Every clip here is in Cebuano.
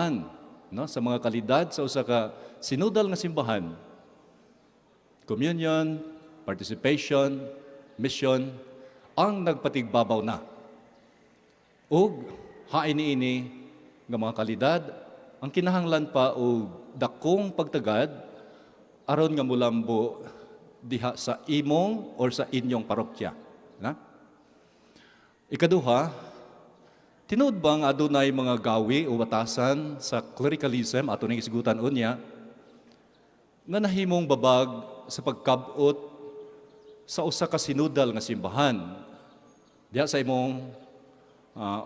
uban, no, sa mga kalidad sa usa ka sinodal nga simbahan. Communion, participation, mission ang nagpatigbabaw na. Ug hain niini nga mga kalidad ang kinahanglan pa og dakong pagtagad aron nga mulambo diha sa imong or sa inyong parokya. Na? Ikaduha, tinuod ba nga adunay mga gawi o batasan sa clericalism, ato ning isgutan unya, nga nahimong babag sa pagkabot sa usa ka sinodal nga simbahan diha sa imong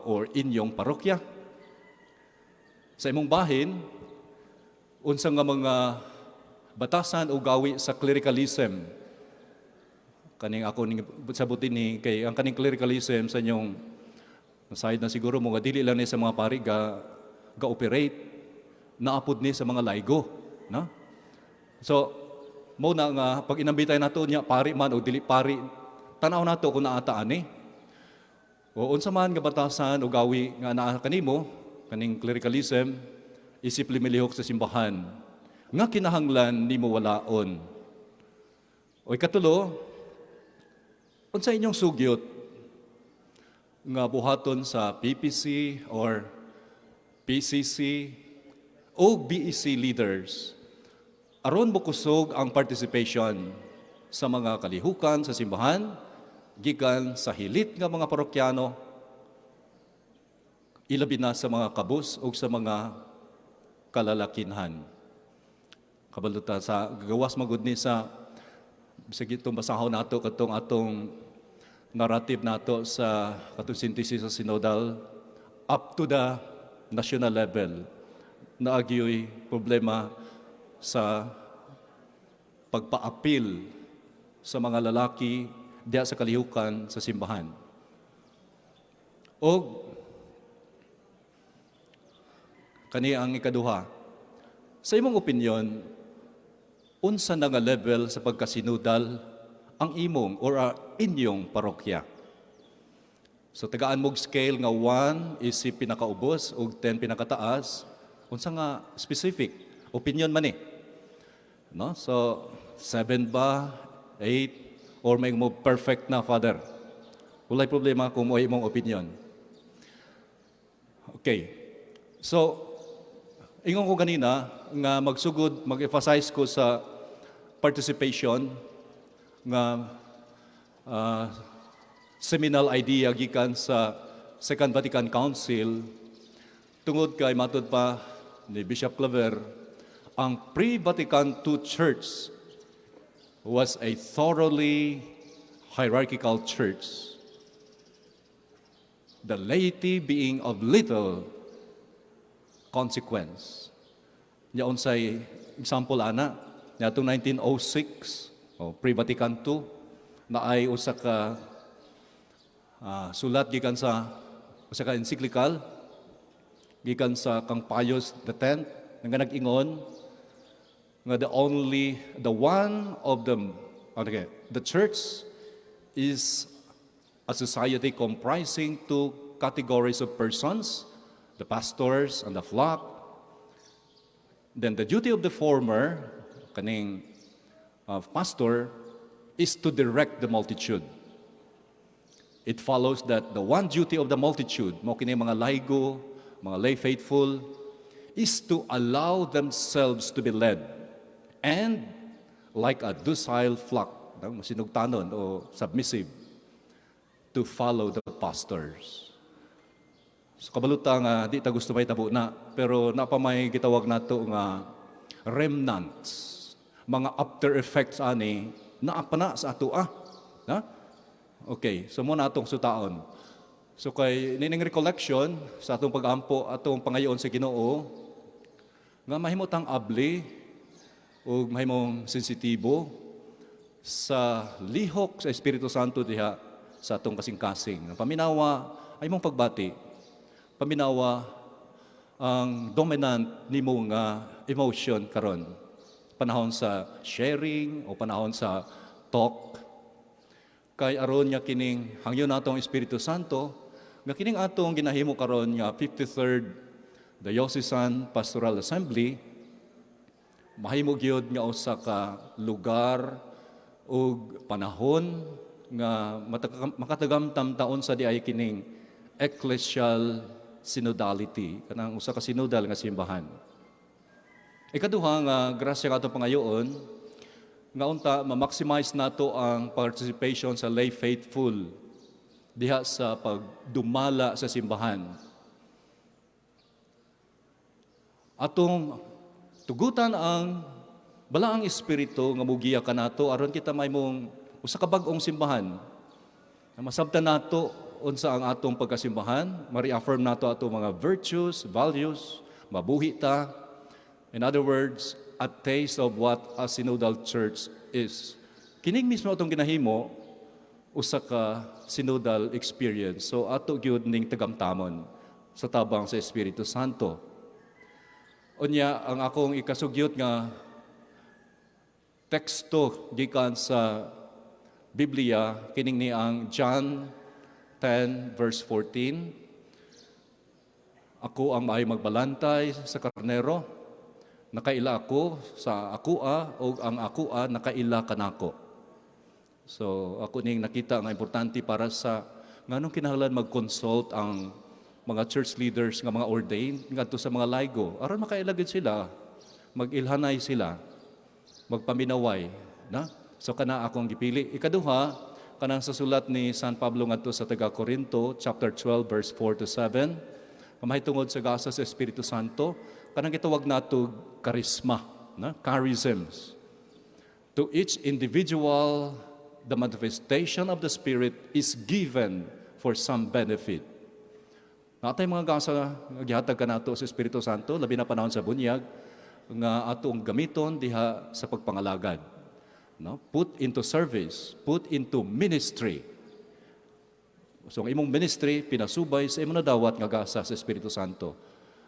or inyong parokya? Sa imong bahin, unsa nga mga batasan o gawi sa clericalism kaning ako ning sabutin ni, kay ang kaning clericalism, sa inyong side na siguro mo nga dili lang ni sa mga pari ga operate, naa pod ni sa mga laygo, no? So mo na nga pag inambitay nato niya, pari man o dili pari, tanaw nato kung naa ta ani o unsa man nga batasan o gawi nga naa kanimo kaning clericalism isip limilihok sa simbahan nga kinahanglan nimo walaon. O ikatulo, unsa inyong sugyot nga buhaton sa PPC or PCC o BEC leaders aron mokusog ang participation sa mga kalihukan sa simbahan gikan sa hilit nga mga parokyano, ilabi na sa mga kabus o sa mga kalalakinhan? Kabalo ta sa gawas magud ni sa bisag itong basahon nato katong atong narrative nato sa katong synthesis sa synodal, up to the national level naa gyoy problema sa pagpaapil sa mga lalaki diha sa kalihukan sa simbahan. Og kani ang ikaduha. Sa imong opinion, unsa na nga level sa pagkasinodal ang imong or inyong parokya? So tagaan mog scale nga 1 is si pinakaubos ug 10 pinakataas. Unsa nga specific opinion man ni? No? So 7 ba, 8, or may mo perfect na, Father? Walay problema kung mo imong opinion. Okay. So ingon ko ganina nga magsugod, mag-emphasize ko sa participation nga seminal idea gikan sa Second Vatican Council, tungod kay matud pa ni Bishop Claver, ang pre-Vatican II Church was a thoroughly hierarchical church, the laity being of little consequence. Nya unsay example ana? Niadtong 1906 o pre-Vatican II, naay usa ka sulat gikan sa usa ka encyclical gikan sa kang Pius X nga nag-ingon nga the only the one of the, okay, the church is a society comprising two categories of persons, the pastors and the flock. Then the duty of the former, kaning pastor, is to direct the multitude. It follows that the one duty of the multitude, mo kini mga laygo, mga lay faithful, is to allow themselves to be led and, like a docile flock, no, masinugtanon o submissive, to follow the pastors. So kabalo ta nga di ta gusto mahitabo na, pero naa pa may gitawag nato nga remnants, mga after effects ani naa pa na sa ato ah. Na? Okay, so mo na atong sutaon. So kay nining recollection sa atong pag-ampo, atong pangayoon sa Ginoo nga mahimo tang abli ug mahimong sensitibo sa lihok sa Espiritu Santo diha sa atong kasing-kasing. Paminawa ay imong pagbati. Paminawa ang dominant nimo nga emotion karon. Panahon sa sharing o panahon sa talk, kay aron nga kining hangyo natong Espiritu Santo nga kining atong ginahimo karon nga 53rd Diocesan Pastoral Assembly mahimo gyud nga usa ka lugar ug panahon nga makatagamtam taon sa diay kining ecclesial synodality, kanang usa ka synodal nga simbahan. Ikaduha nga grasya nga atong pangayoon nga unta ma-maximize nato ang participation sa lay faithful diha sa pagdumala sa simbahan. Atong tugutan ang Balaang Espiritu nga mugiya kanato aron kita mahimong usa ka bag-ong simbahan. Na masabtan nato unsa ang atong pagkasimbahan, ma-reaffirm nato ato mga virtues, values, mabuhi ta. In other words, a taste of what a synodal church is. Kining mismo atong ginahimo usa ka synodal experience. So ato gyud ning tagamtamon sa tabang sa Espiritu Santo. Unya, ang akong ikasugyot nga teksto gikan sa Biblia kining ni ang John 10 verse 14. "Ako ang maayo magbalantay sa karnero, nakaila ako sa akoa ug ang akoa nakaila kanako." So ako ning nakita nga importante para sa nganong kinahanglan mag-consult ang mga church leaders nga mga ordained ngadto sa mga laygo aron makaila gid sila, mag-ilhanay sila, magpaminaway na. So kana akong gipili. Ikaduha, kanang sa sulat ni San Pablo ngadto sa taga Corinto, chapter 12 verse 4 to 7, mahitungod sa gasa sa Espiritu Santo, kanang gitawag nato karisma na, charisms. "To each individual the manifestation of the Spirit is given for some benefit." Naa tay mga gasa nga gihatag kanato sa Espiritu Santo, labi na panahon sa bunyag, nga atong gamiton diha sa pagpangalagad. No? Put into service, put into ministry. So ang imong ministry pinasubay sa imong nadawat nga gasa sa Espiritu Santo.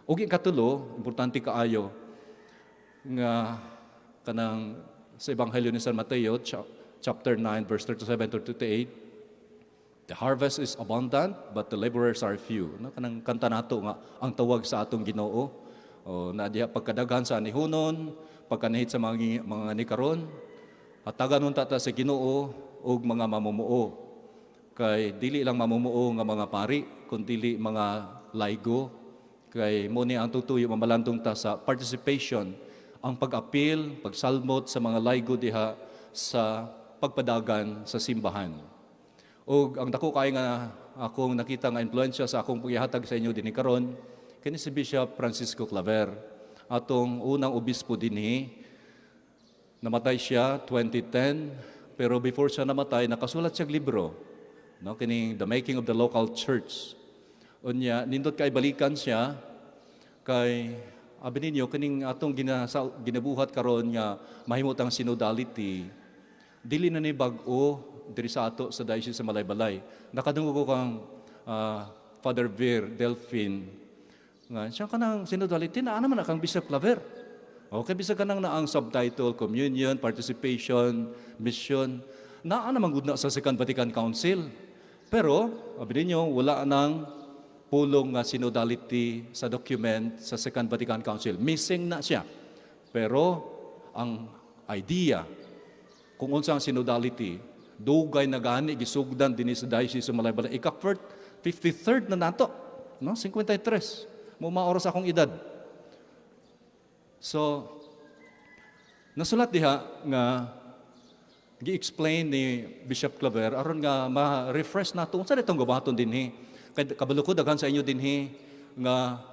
Ug ikatulo, importante kaayo nga kanang sa Ebanghelyo ni San Mateo chapter 9 verse 37 to 38, "The harvest is abundant, but the laborers are few." No, kanang kanta nato nga "Ang Tawag sa Atong Ginoo." O na diha pagkadaghan sa anihunon, pagkanahit sa mga ni karon, hatagan unta ta sa Ginoo og mga mamumuo. Kay dili lang mamumuo nga mga pari, kundi mga laygo. Kay mo ni ang tutuyo, mamalandong ta sa participation, ang pag-apil, pagsalmot sa mga laygo diha sa pagpadagan sa simbahan. Og ang dako kay nga akong nakita nga impluwensya sa akong paghihatag sa inyo dinhi karon kini si Bishop Francisco Claver, atong unang obispo dinhi. Namatay siya 2010, pero before siya namatay, nakasulat siya og libro, no, kining The Making of the Local Church. Unya nindot kay balikan siya kay abi ninyo kining atong ginabuhat karon nga mahimutang synodality, dili na ni bag-o diri sa ato sa Diocese sa Malaybalay. Nakadungog ko kang Father Vir Delphin nga siya kanang synodality na naman na kang Bishop Claver. Okay, bisag kanang na ang subtitle communion, participation, mission, naa naman gud na sa Second Vatican Council. Pero abi ninyo, wala nang pulong nga synodality sa document sa Second Vatican Council. Missing na siya. Pero ang idea kung unsa ang synodality, dugay na gani gisugdan dinhi sa Diocese sa Malaybalay. Ika 53rd na nato, no? 53. Mo maoras akong edad. So, nasulat diha nga gi-explain ni Bishop Claver aron nga ma-refresh nato unsa ditong gabaton dinhi. Kay kabalo ko daghan sa inyo dinhi nga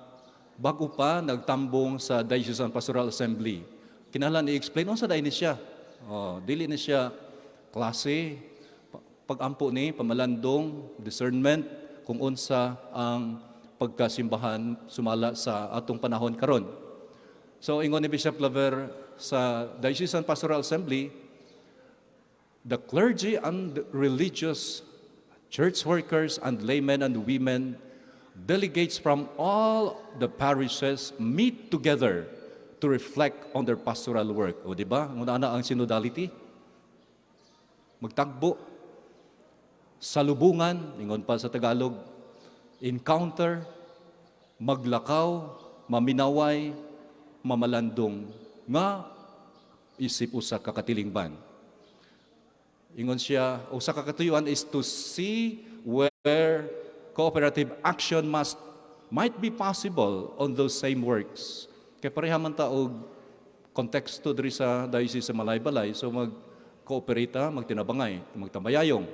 bago pa nagtambong sa Diocesan Pastoral Assembly. Kinahanglan i-explain unsa dai ni siya. Oh, dili ni siya klase, pag-ampo ni pamalandong, discernment kung unsa ang pagkasimbahan sumala sa atong panahon karon. So ingon ni Bishop Claver sa Diocesan Pastoral Assembly, the clergy and the religious church workers and laymen and women, delegates from all the parishes meet together to reflect on their pastoral work. O, di ba? Muna na ang synodality. Magtagbo, salubungan, ingon pa sa Tagalog, encounter, maglakaw, maminaway, mamalandong nga isip usa ka katilingban. Ingon siya, usa ka katuyuan is to see where cooperative action must might be possible on those same works. Kay pareha man ta og konteksto diri sa Diocese sa Malaybalay, so mag-cooperate ta, magtinabangay, magtambayayong.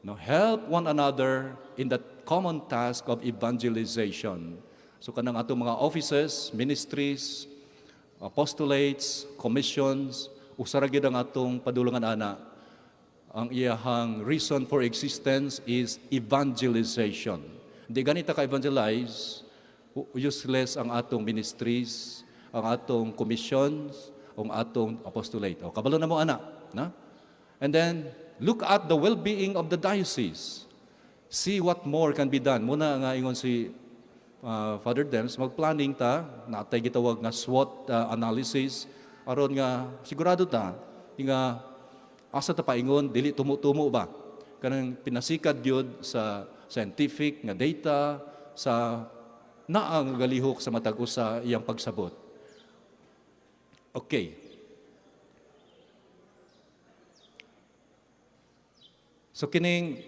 No, help one another in that common task of evangelization. So kanang atong mga offices, ministries, apostolates, commissions, usa ra gyud ang atong padulungan ana. Ang iyahang reason for existence is evangelization. Di ganita ka-evangelize, useless ang atong ministries, ang atong commissions, ang atong apostolate. O, kabalo na mo ana, na? And then, look at the well-being of the diocese. See what more can be done. Mao na nga ingon si Father Dems, magplanning ta, natay gitawag nga SWOT analysis, aron nga sigurado ta, nga asa ta paingon, dili tumo-tumo ba? Kanang pinasikad gyud sa scientific nga data, sa naa nga galihok sa matag usa iyang pagsabot. Okay. So kining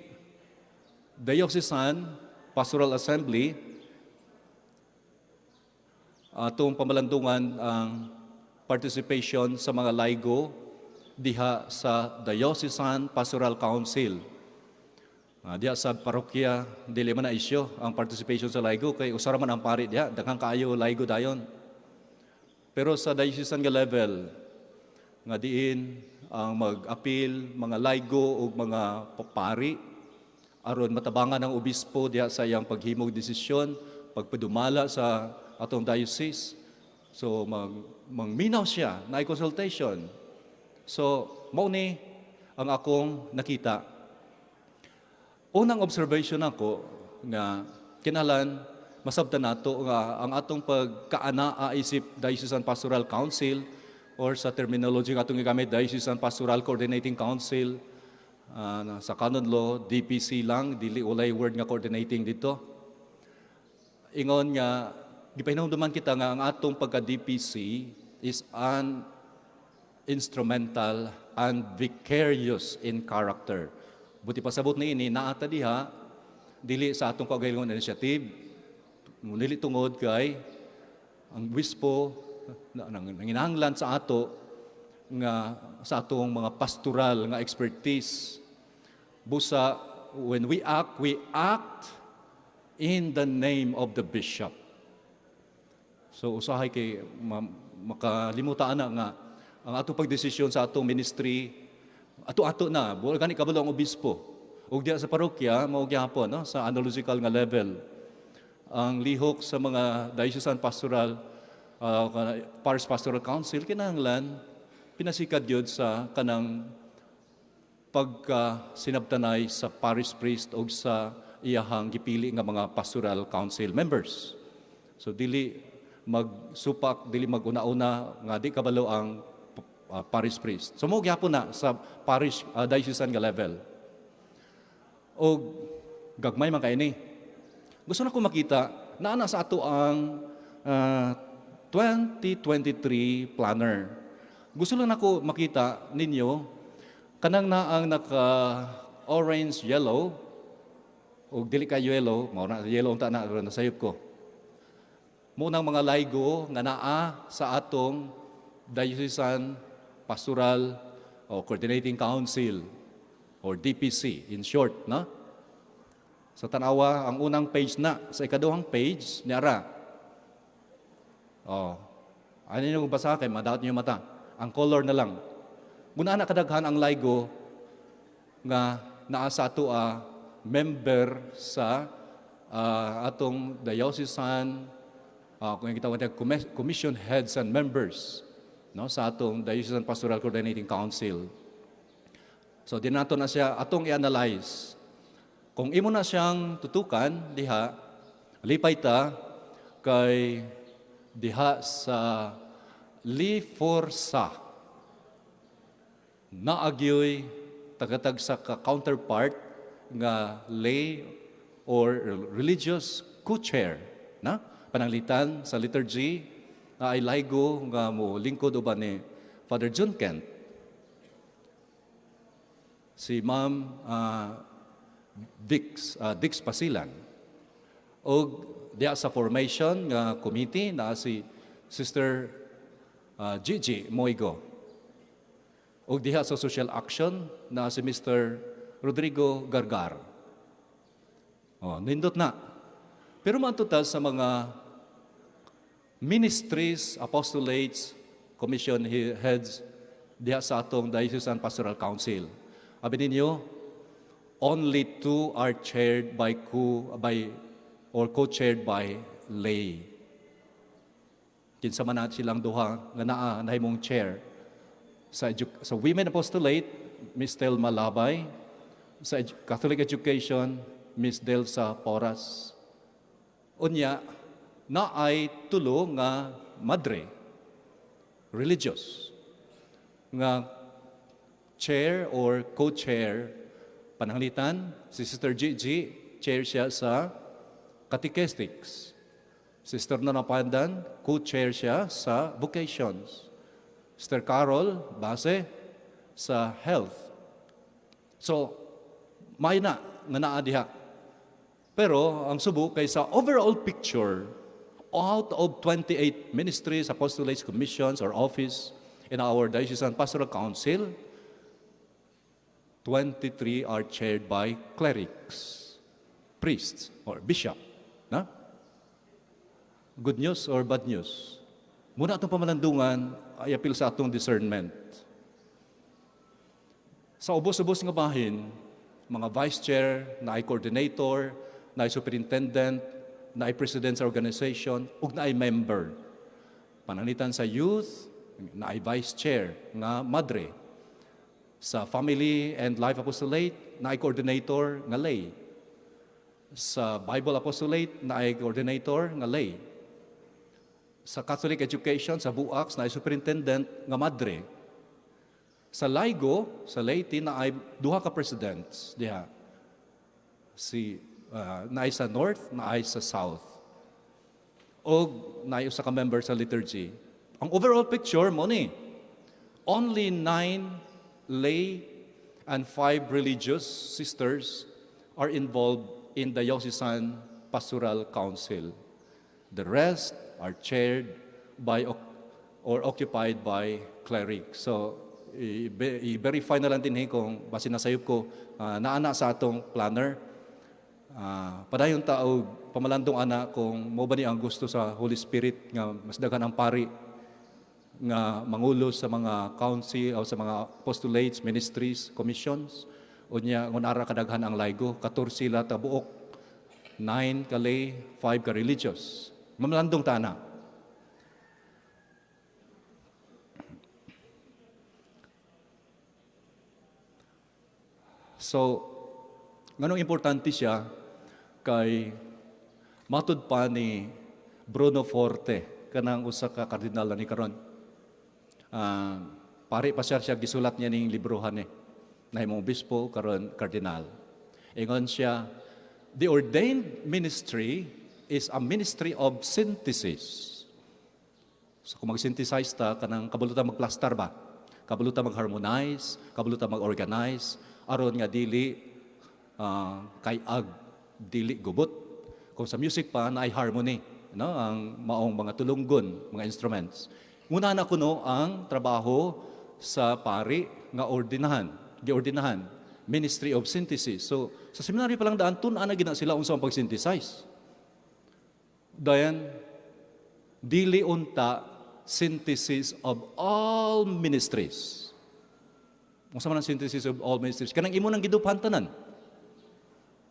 Diocesan Pastoral Assembly, atong pamalandungan ang participation sa mga laygo diha sa Diocesan Pastoral Council. Diha sa parokya, dili man na isyo ang participation sa laygo kay usa ra man ang pari diha, daghang kaayo laygo dayon. Pero sa diocesan nga level nga diin ang mag-apil mga laygo ug mga pari aron matabangan ang obispo diha sa iyang paghimog desisyon, pagpadumala sa atong diocese. So mangminaw siya, naay consultation. So mao ni ang akong nakita. Unang observation nako nga kinahanglan masabtan nato nga ang atong pagkaanaa isip Diocesan Pastoral Council or sa terminology nga atong gigamit, Diocesan Pastoral Coordinating Council, sa canon law DPC lang, dili walay word nga coordinating dito. Ingon nga gipahinumduman kita nga ang atong pagka DPC is an instrumental and vicarious in character. Buot pasabot niini, naa ta diha dili sa atong kaugalingon initiative, dili tungod kay ang obispo nanginahanglan sa ato nga sa atong mga pastoral nga expertise. Busa when we act, we act in the name of the bishop. So usahay kay makalimutan na nga ang atong pagdesisyon sa atong ministry, ato-ato na, wala gani kabalo ang obispo. Ug diha sa parokya, mao gyapon, no, sa analogical nga level. Ang lihok sa mga diocesan pastoral parish pastoral council kinahanglan pinasikad gyud sa kanang pagka sinabtanay sa parish priest o sa iyahang gipili nga mga pastoral council members. So dili magsupak, dili maguna-una nga di kabalo ang parish priest. So mao gyapon na sa parish diocesan nga level. Og gagmay man kay ni. Gusto na ko makita naa na sa ato ang 2023 planner. Gusto lang nako makita ninyo kanang naang naka orange, yellow og dili ka yellow, mao na yellow unta na aron nasayop ko. Mao nang mga laygo nga naa sa atong Diocesan Pastoral o Coordinating Council or DPC in short, no? Sa tanawa, ang unang page na, sa ikaduhang page, niara. Oh. Ano yung basa kay madaot niyo mata. Ang color na lang. Muna na kadaghan ang laygo nga naa sa ato member sa atong diocesan kung gitawag na commission heads and members, no, sa atong Diocesan Pastoral Coordinating Council. So di nato na siya atong i-analyze. Kung imo na siyang tutukan diha, lipay ta kay diha sa Liforsa naagyoy tagatag sa ka counterpart nga lay or religious co-chair, na. Pananglitan sa liturgy naay laygo nga mo lingkod uban ni Father John Kent. Si Ma'am Dix Pasilan. Og diya sa formation nga committee na si Sister Gigi Moigo. Og diha sa social action na si Mr. Rodrigo Gargar. Oh, nindot na. Pero maanto ta sa mga ministries, apostolates, commission heads diha sa atong Diocesan Pastoral Council. Abi ninyo, only two are chaired by co by or co-chaired by lay. Kinsa man na silang duha nga naa nahimong chair sa Women Apostolate, Miss Telma Labay, sa Catholic Education, Miss Delsa Porras. Unya, naay tulo nga madre, religious, nga chair or co-chair. Pananglitan si Sister Gigi, chair siya sa Catechetics. Sister Nona Pandan, co-chair siya sa Vocations. Sister Carol, base sa Health. So, may na nga naa diha. Pero ang subo kay sa overall picture, out of 28 ministries, apostolates, commissions, or office in our Diocesan Pastoral Council, 23 are chaired by clerics, priests, or bishop. Na? Good news or bad news? Mao na atong pamalandungan ay apil sa atong discernment. Sa ubos-ubos nga bahin, mga vice chair, naay coordinator, naay superintendent, naay president sa organization, ug naay member. Pananglitan sa youth, naay vice chair nga madre. Sa family and life apostolate, naay coordinator nga lay. Sa Bible apostolate, naay coordinator nga lay. Sa Catholic education, sa Buax, naay superintendent nga madre. Sa Laigo, sa laity, naay duha ka presidents diha. Si naay sa North, naay sa South. Og naay usa ka member sa liturgy. Ang overall picture mao ni only nine lay and five religious sisters are involved in the Diocesan Pastoral Council. The rest are chaired by or occupied by clerics. So, i-verify na lang din kung basin nasayop ko, naa na sa atong planner. Padayon ta og pamalandong ana kung mao ba ni ang gusto sa Holy Spirit nga mas daghan ang pari nga mangulo sa mga council o sa mga apostolates, ministries, commissions. Unya ngun ara kadaghan ang laygo, 14 sila tabuok, 9 ka lay, 5 ka religious. Mamalandong ta ana. So, nganong importante siya kay matud pa ni Bruno Forte, kanang usa ka kardinal ni karon. Pari pa siya gisulat niya ning librohan eh. Nahimong obispo karon kardinal. Ingon siya, "The ordained ministry is a ministry of synthesis." So kung mag-synthesize ta, kanang kabalo ta magplastar ba? Kabalo ta mag-harmonize, kabalo ta mag-organize, aron nga dili kay-ag, dili gubot. Kung sa music pa, naay harmony, no? Ang maong mga tulunggon, mga instruments. Muna na kuno ang trabaho sa pari nga ordinahan, giordinahan, ministry of synthesis. So, sa seminaryo pa lang daan, tun-an na gina sila unsa ang pag-synthesize. Dayan, dili unta synthesis of all ministries. Unsa man ang synthesis of all ministries? Kanang imo nang giduphan tanan.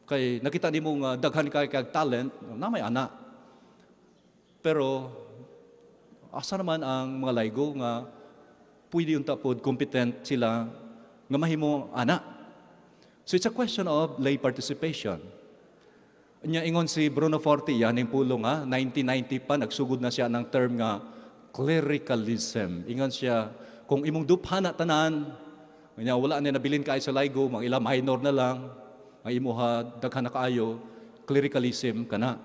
Kay nakita nimo nga daghan kay kag talent, na may ana. Pero asa naman ang mga laygo nga pwede unta pod competent sila nga mahimo ana? So it's a question of lay participation. Nya ingon si Bruno Forte, yan yung pulong ha, 1990 pa, nagsugod na siya ng term nga clericalism. Ingon siya, kung imong duphan na tanan, nya wala na nabilin kay sa laygo, mga ila minor na lang, ang imuha daghan na kaayo, clericalism kana.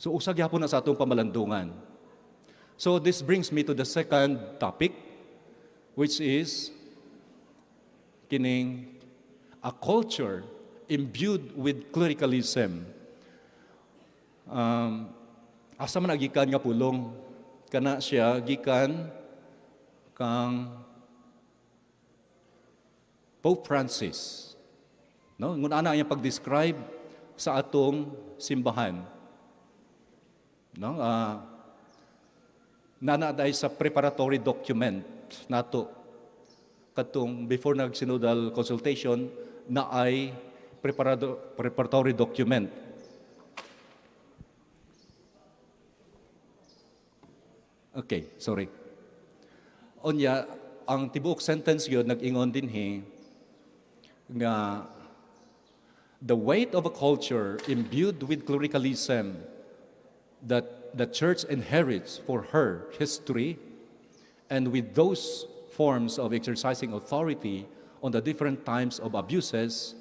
So usa gyapon na sa atong pamalandungan. So this brings me to the second topic, which is kining a culture imbued with clericalism. Asa man gikan nga pulong? Kana siya gikan kang Pope Francis. No, ngun ana iyang pag-describe sa atong simbahan. No, nana dahil sa preparatory document nato katong before nag synodal consultation na ay preparatory document. Okay, sorry. Unya, ang tibuok sentence yun, nag-ingon dinhi nga the weight of a culture imbued with clericalism that the church inherits for her history and with those forms of exercising authority on the different times of abuses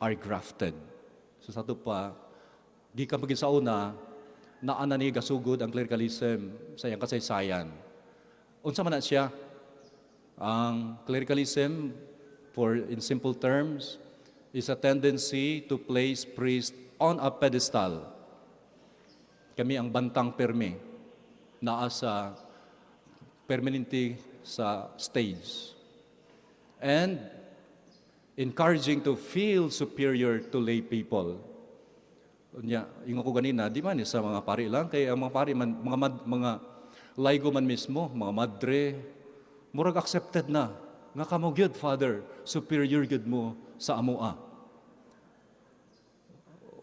are grafted. So sa ato pa, gikan pa sa una, naa na ni gasugod ang clericalism sa iyang kasaysayan. Unsa man na siya? Ang clericalism, for in simple terms, is a tendency to place priest on a pedestal. Kami ang bantang permi, naa sa permanente sa stage. And encouraging to feel superior to lay people. Unya, ingon ko ganina, di man sa mga pari lang, kay ang mga pari man, mga laygo man mismo, mga madre, murag accepted na nga kamo gyud, Father, superior gyud mo sa amoa.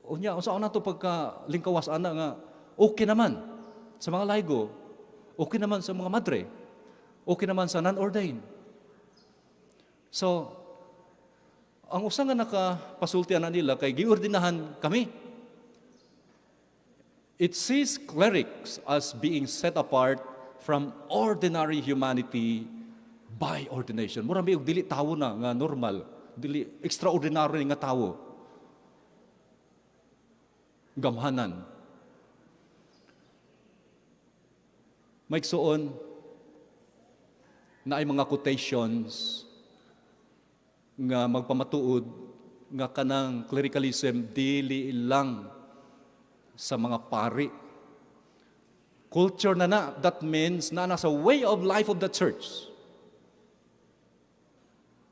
Unya, unsa na to pagka lingkawas ana nga okay naman sa mga laygo, okay naman sa mga madre, okay naman sa non-ordained. So, ang usa nga nakapasulti ana nila kay giordinahan kami. It sees clerics as being set apart from ordinary humanity by ordination. Mura may og dili tawo na nga normal, dili extraordinary nga tawo. Gamhanan. Maigsuon, na ay mga quotations nga magpamatuod nga kanang clericalism dili lang sa mga pari. Culture na na, that means na nasa way of life of the church.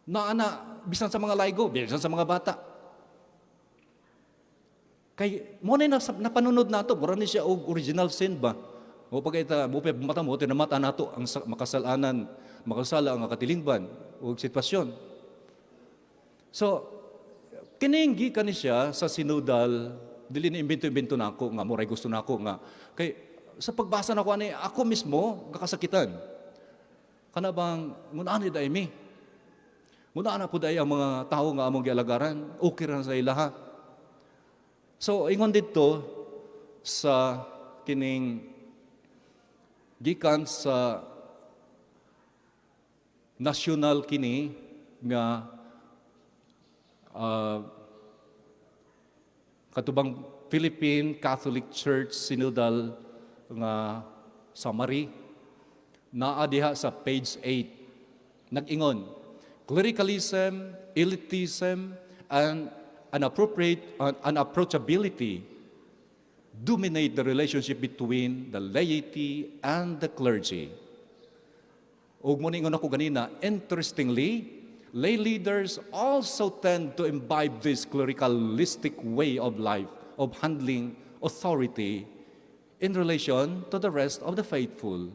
Na ana, bisan sa mga laygo, bisan sa mga bata. Kay mo na napanunod nato, mura ni siya og original sin ba? O pag ita, mo pa mata mo, tinamata nato ang makasalanan, makasala ang katilingban o sitwasyon. So, kining gikan ni siya sa sinodal, dili ni imbento-imbento nako nga muray gusto nako nga kay sa pagbasa nako ani, ako mismo gakasakitan. Kana bang ngunani dai mi? Ngunana pud ay ang mga tawo nga among gialagaran, okay ra sa ilaha. So ingon didto sa kining gikan sa national kini nga katubang Philippine Catholic Church Synodal nga summary, naa diha sa page 8, nag-ingon, "Clericalism, elitism and unappropriate unapproachability dominate the relationship between the laity and the clergy." Ug mo ingon ako ganina, interestingly, lay leaders also tend to imbibe this clericalistic way of life, of handling authority in relation to the rest of the faithful.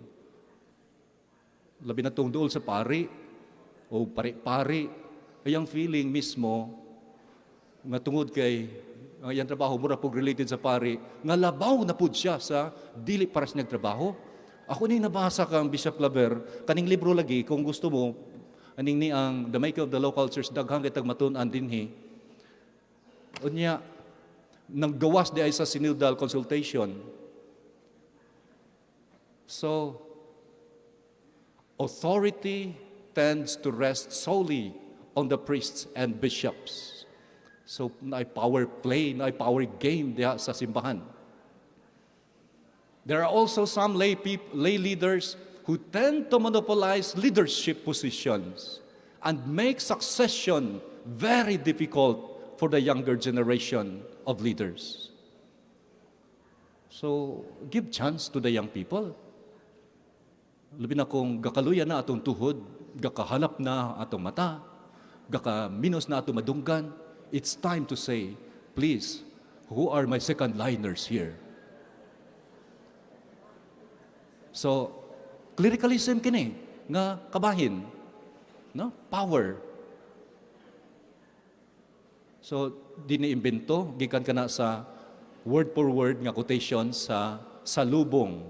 Labi na tong duol sa pari o pari-pari, ay ang feeling mismo nga tungod kay ang iyang trabaho mura pug related sa pari, nga labaw na pud siya sa dili para sa nagtrabaho. Ako ni nabasa kang Bishop Claver, kaning libro lagi kung gusto mo aning ni ang The Making of the Local Church, daghan kay tag matun-an dinhi. Unya nanggawas di ay sa synodal consultation. So authority tends to rest solely on the priests and bishops. So, naay power play, naay power game diha sa simbahan. There are also some lay leaders who tend to monopolize leadership positions and make succession very difficult for the younger generation of leaders. So, give chance to the young people. Labi na kung gakaluya na atong tuhod, gakahalap na atong mata, gakaminos na atong madunggan, it's time to say, "Please, who are my second liners here?" So, clericalism kini nga kabahin, no? Power. So, di ni imbento, gikan kana sa word for word nga quotation sa salubong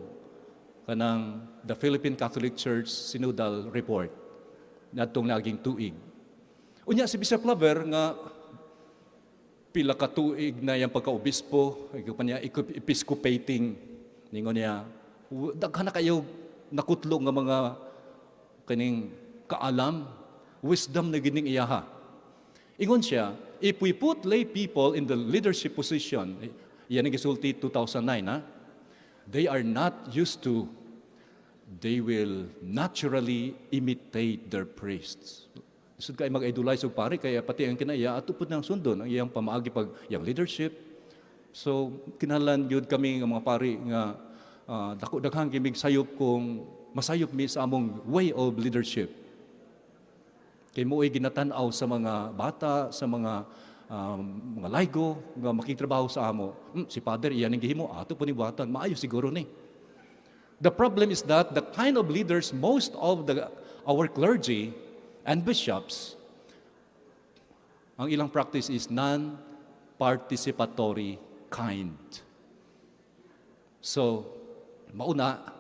kanang the Philippine Catholic Church Synodal Report nadtong naging tuig. Unya si Bishop Claver nga pila ka tuig na iyang pagkaobispo, ikaw pa niya episcopating, ningon niya, daghan na kayo nakutlo nga mga kaning kaalam, wisdom na gining iyaha. Ingon siya, if we put lay people in the leadership position, iyan ang gisulti 2009, ha? They are not used to, they will naturally imitate their priests. Lisod kay mag-idolize og pari kaya pati ang kinaiya ato pud nang sundon ang iyang pamaagi pag iyang leadership. So kinahanglan gyud kami nga mga pari nga dako daghang kimig sayop kung masayop mi sa among way of leadership. Kay mo'y ginatan-aw sa mga bata, sa mga laygo nga makitrabaho sa amo. Si Father iyan ang gihimo, ato po ni buhatan, maayo siguro ni. The problem is that the kind of leaders most of our clergy and bishops, ang ilang practice is non-participatory kind. So, mauna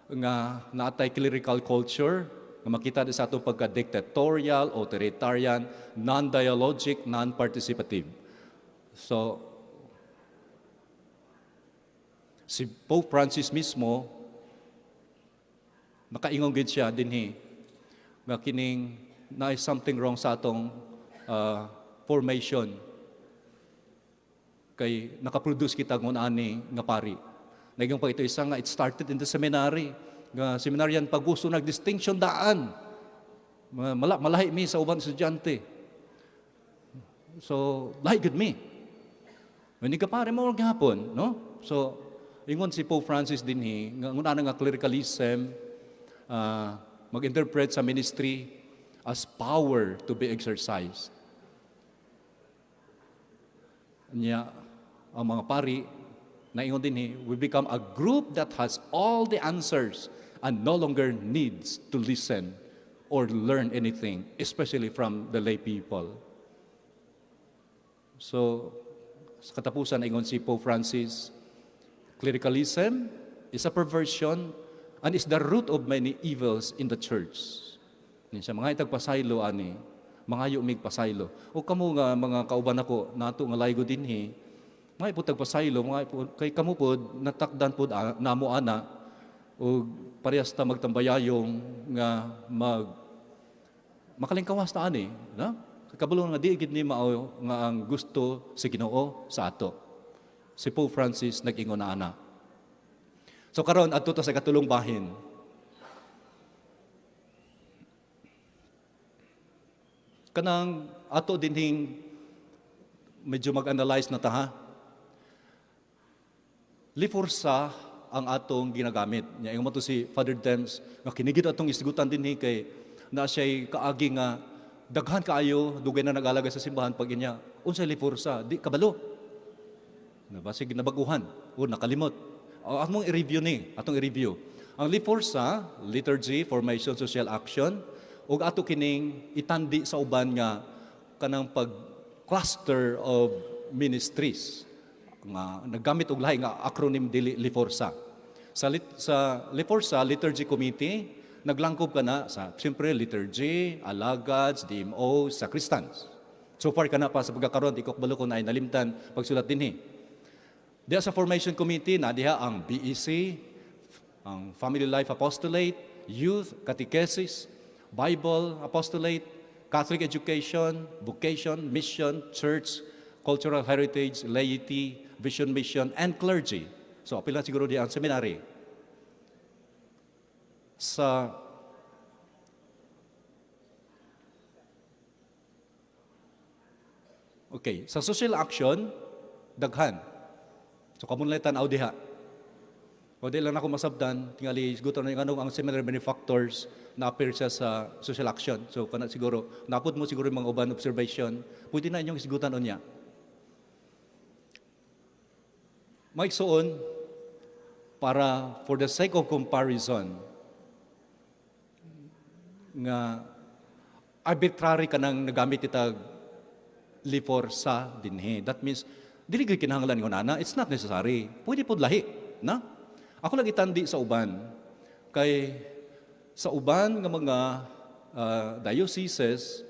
nga naatay clerical culture nga makita di sa atong pagka-dictatorial, authoritarian, non-dialogic, non-participative. So, si Pope Francis mismo nakaingon gid siya dinhi nga kining na something wrong sa atong formation kay nakaproduce kita ngun ani nga pari. Nagyong pa ito isa nga it started in the seminary. Nga seminarian pag gusto nag-distinction daan. Malahi mi sa uban estudyante. So, lahi gud mi. Hindi ka pare mo gihapon, no? So, ingon si Pope Francis dinhi nga nguna nga clericalism mag-interpret sa ministry as power to be exercised. Nya ang mga pari naingon dinhi, we become a group that has all the answers and no longer needs to listen or learn anything, especially from the lay people. So, sa katapusan, ingon si Pope Francis, clericalism is a perversion and is the root of many evils in the church. Ni siya, mga itag pasaylo ani, mga mig pasaylo. O kamo nga mga kauban ako, nato nga laygo dinhi, mga iputag pasaylo, mga ipo, kay kamo pod natakdan pod namo ana ug parehas ta magtambayayong nga makalingkawas ta ani, no? Kabalo nga di gid ni mao nga ang gusto sa Ginoo sa ato. Si Pope Francis nag-ingon na ana. So karon adto ta sa katulong bahin. Kanang ato dinhing medyo mag-analyze na ta ha. Liforsa ang atong ginagamit. Nya ingon mo to si Father Dems nga kinigid atong isgutan dinhi kay na siya'y kaagi nga daghan kaayo dugay na nag-alagad sa simbahan pag inya unsay liforsa di kabalo. Nabasig nabaguhan o nakalimot. O, atong i-review ni, atong i-review. Ang liforsa, liturgy, formation, social action, ug ato kining itandi sa uban nga kanang pag cluster of ministries nga naggamit og lahi nga acronym dili Liforsa. Sa Liforsa Liturgy Committee naglangkob ka na sa siyempre liturgy, alagads, DMO, sacristans. So far kana pa sa pagkakaroon di ko kabalo kung naay nalimtan pagsulat dinhi. Diha sa Formation Committee na diha ang BEC, ang Family Life Apostolate, Youth, Catechesis, Bible Apostolate, Catholic Education, Vocation, Mission, Church, Cultural Heritage, Laity, Vision Mission, and Clergy. So apil na siguro di ang seminary. Sa Okay, sa social action, daghan. So kamo na tan-aw diha. O di lang ako masabdan, tingali siguro na yung anong ang seminary benefactors na appear siya sa social action. So kana siguro, napod mo siguro yung mga uban observation, pwede na inyong isgutan unya. Maigsoon, para for the sake of comparison, nga arbitrary ka nang nagamit itag Liforsa dinhi. That means, dili gyud kinahanglan ngon ana, it's not necessary. Pwede pod lahi, na? Ako lang itandi sa uban. Kay sa uban nga mga dioceses,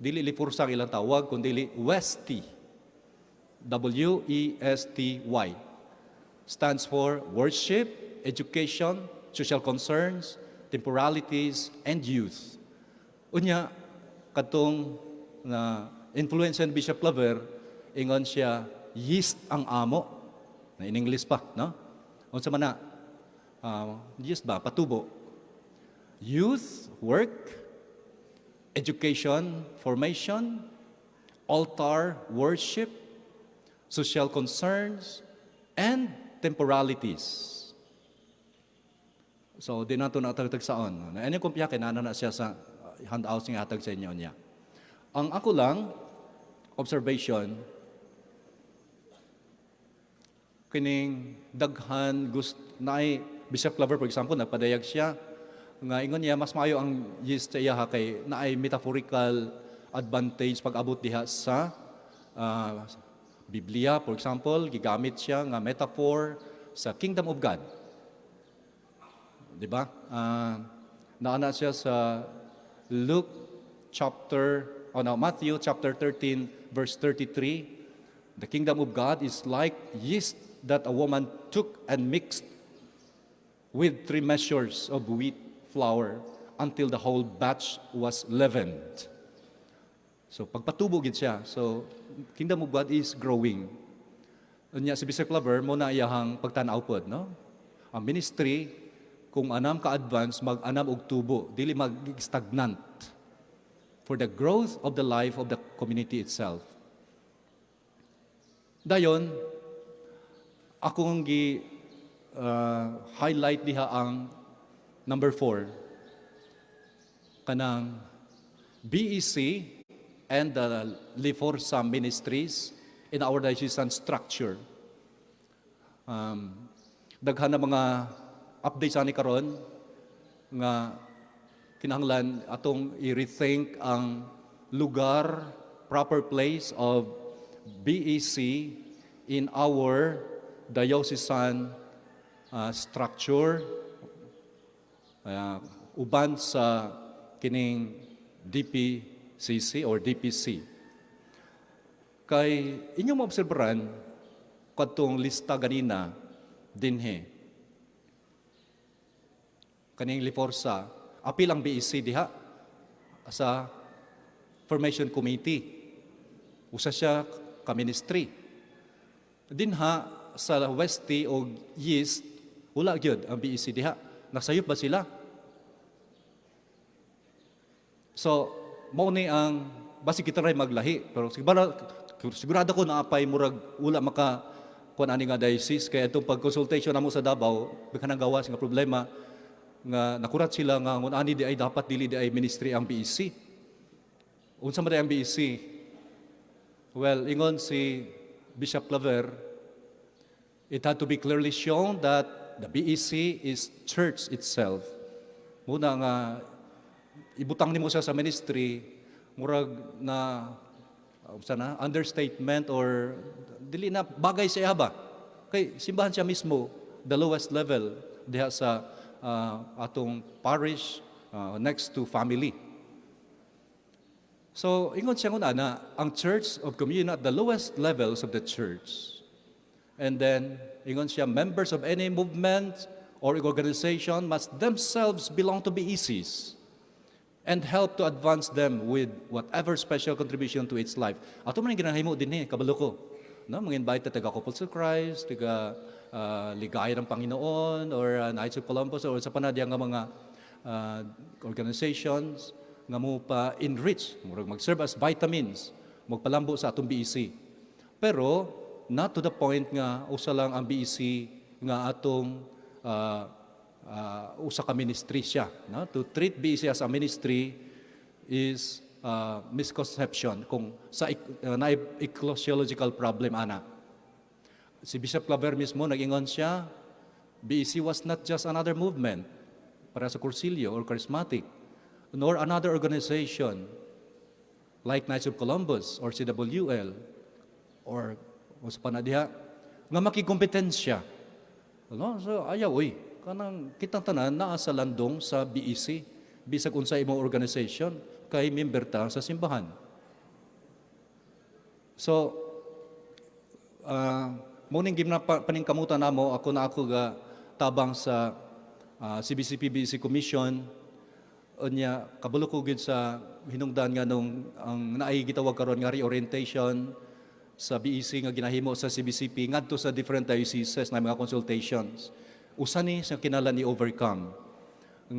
dili Liforsa ang ilang tawag, kundi WESTY. WESTY. Stands for Worship, Education, Social Concerns, Temporalities, and Youth. Unya, katong na influence ni Bishop Claver, ingon siya, yeast ang amo. Na in English pa, no? Unsa man na? Yeast ba? Patubo. Youth, work, education, formation, altar, worship, social concerns, and temporalities. So, di nato na tagtagsaon. Na any kumpiya kay naa na siya sa handouts nga hatag sa inyo niya. Ang ako lang, observation, kining daghan gust naay Bishop Claver, for example, nagpadayag siya nga ingon niya mas maayo ang yeast sa iya kay naay metaphorical advantage pag-abot diha sa Biblia. For example, gigamit siya nga metaphor sa kingdom of God, di ba? Naana siya sa Luke chapter, oh no, Matthew chapter 13 verse 33. "The kingdom of God is like yeast that a woman took and mixed with 3 measures of wheat flour until the whole batch was leavened." So pagpatubo gid siya. So kingdom of God is growing. Unya si Bishop Claver mo na iyahang pagtan-aw pod, no? Ang ministry kung anam ka-advance, mag-anam og tubo, dili mag-stagnant for the growth of the life of the community itself. Dayon, akong gi highlight diha ang number 4, kanang BEC and the Liforsa ministries in our diocesan structure. Daghan na mga updates ani karon nga kinahanglan atong i-rethink ang lugar, proper place of BEC in our diocesan structure uban sa kining DPCC or DPC. Kay inyong maobserbaran kadtong lista ganina dinhi. Kaning Liforsa, apil ang BEC diha sa formation committee. Usa siya ka ministry. Dinha sa WESTY o Yeast, wala gyud ang BEC diha. Nasayop ba sila? So, mao ni ang basi kita ray maglahi, pero siguro sigurado ko na apay murag wala maka kuan ani nga diocese kay atong pag-consultation namo sa Davao, bighan ang gawas nga problema nga nakurat sila nga ngun ani di ay dapat dili di ay ministry ang BEC. Unsa man ang BEC? Well, ingon si Bishop Claver, it had to be clearly shown that the BEC is church itself. Muna nga ibutang nimo siya sa ministry, murag na unsa na understatement or dili na bagay sa iya ba, kay simbahan siya mismo, the lowest level diha sa atong parish, next to family. So ingon siya ngun ana ang church of communion at the lowest levels of the church. And then ingon siya, members of any movement or organization must themselves belong to BECs and help to advance them with whatever special contribution to its life. Ato man ang ginahimo din eh, kabalo ko. No, mga invite taga Couples of Christ, taga Ligaya ng Panginoon or Knights of Columbus or sa panadya nga mga organizations nga mo pa enrich, murag mag-serve as vitamins, magpalambo sa atong BEC. Pero not to the point nga usa lang ang BEC nga atong usa ka ministry siya, no? To treat BEC as a ministry is misconception kung sa na ecclesiological problem ana. Si Bishop Claver mismo, nag-ingon siya, BEC was not just another movement para sa Cursillo or Charismatic, nor another organization like Knights of Columbus or CWL or o sa panadiha nga makikompetensya. No? So ayaw oy, kanang kitang tanan naa sa landong sa BEC bisag unsa imong organization kay member ta sa simbahan. So mao ning gimna paningkamutan namo. Ako na ako ga tabang sa CBCP BEC Commission. Unya kabalo ko gid sa hinungdan nga nung ang naay gitawag karon nga reorientation sa BEC nga ginahimo sa CBCP ngadto sa different dioceses na mga consultations. Usa ni sa kinahanglan ni overcome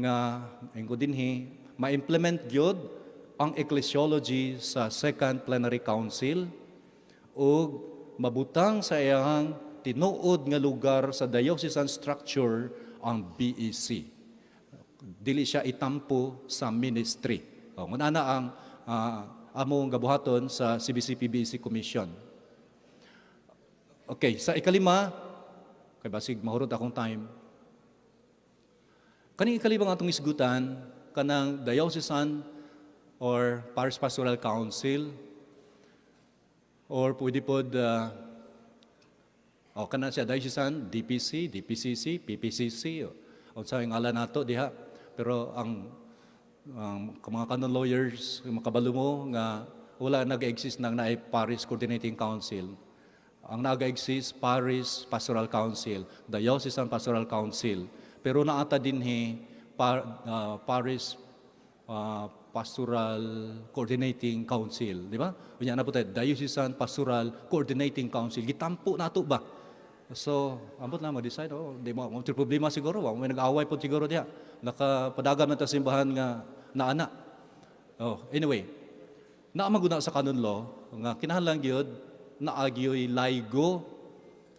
nga ingo dinhi ma-implement gyud ang ecclesiology sa Second Plenary Council ug mabutang sa iyang tinuod nga lugar sa diocesan structure ang BEC. Dili siya itampo sa ministry. O, ngunana na ang among gabuhaton sa CBCP BEC Commission. Okay, sa ikalima, kay basig mahurot akong time. Kaning ikalima nga atong isgutan, kanang diocesan or Parish Pastoral Council or pwede pod o kana siya diocesan, DPC, DPCC, PPCC, o unsa yung ngalan nato diha. Pero ang mga canon lawyers, makabalo mo nga wala nag-exist ng naay Parish Coordinating Council. Ang nag-exist, Parish Pastoral Council, Diocesan Pastoral Council. Pero naata dinhi Parish Pastoral Coordinating Council, di ba? Unya na po tayo, Diocesan Pastoral Coordinating Council. Gitampo nato ba? So, ambot na mag-decide, oh, di mo, mo problema siguro, wa may nag-away po siguro diha. Nakapadagan man ta simbahan nga naana. Oh, anyway, naa maguna sa canon law nga kinahanglan gyud naa gyoy laygo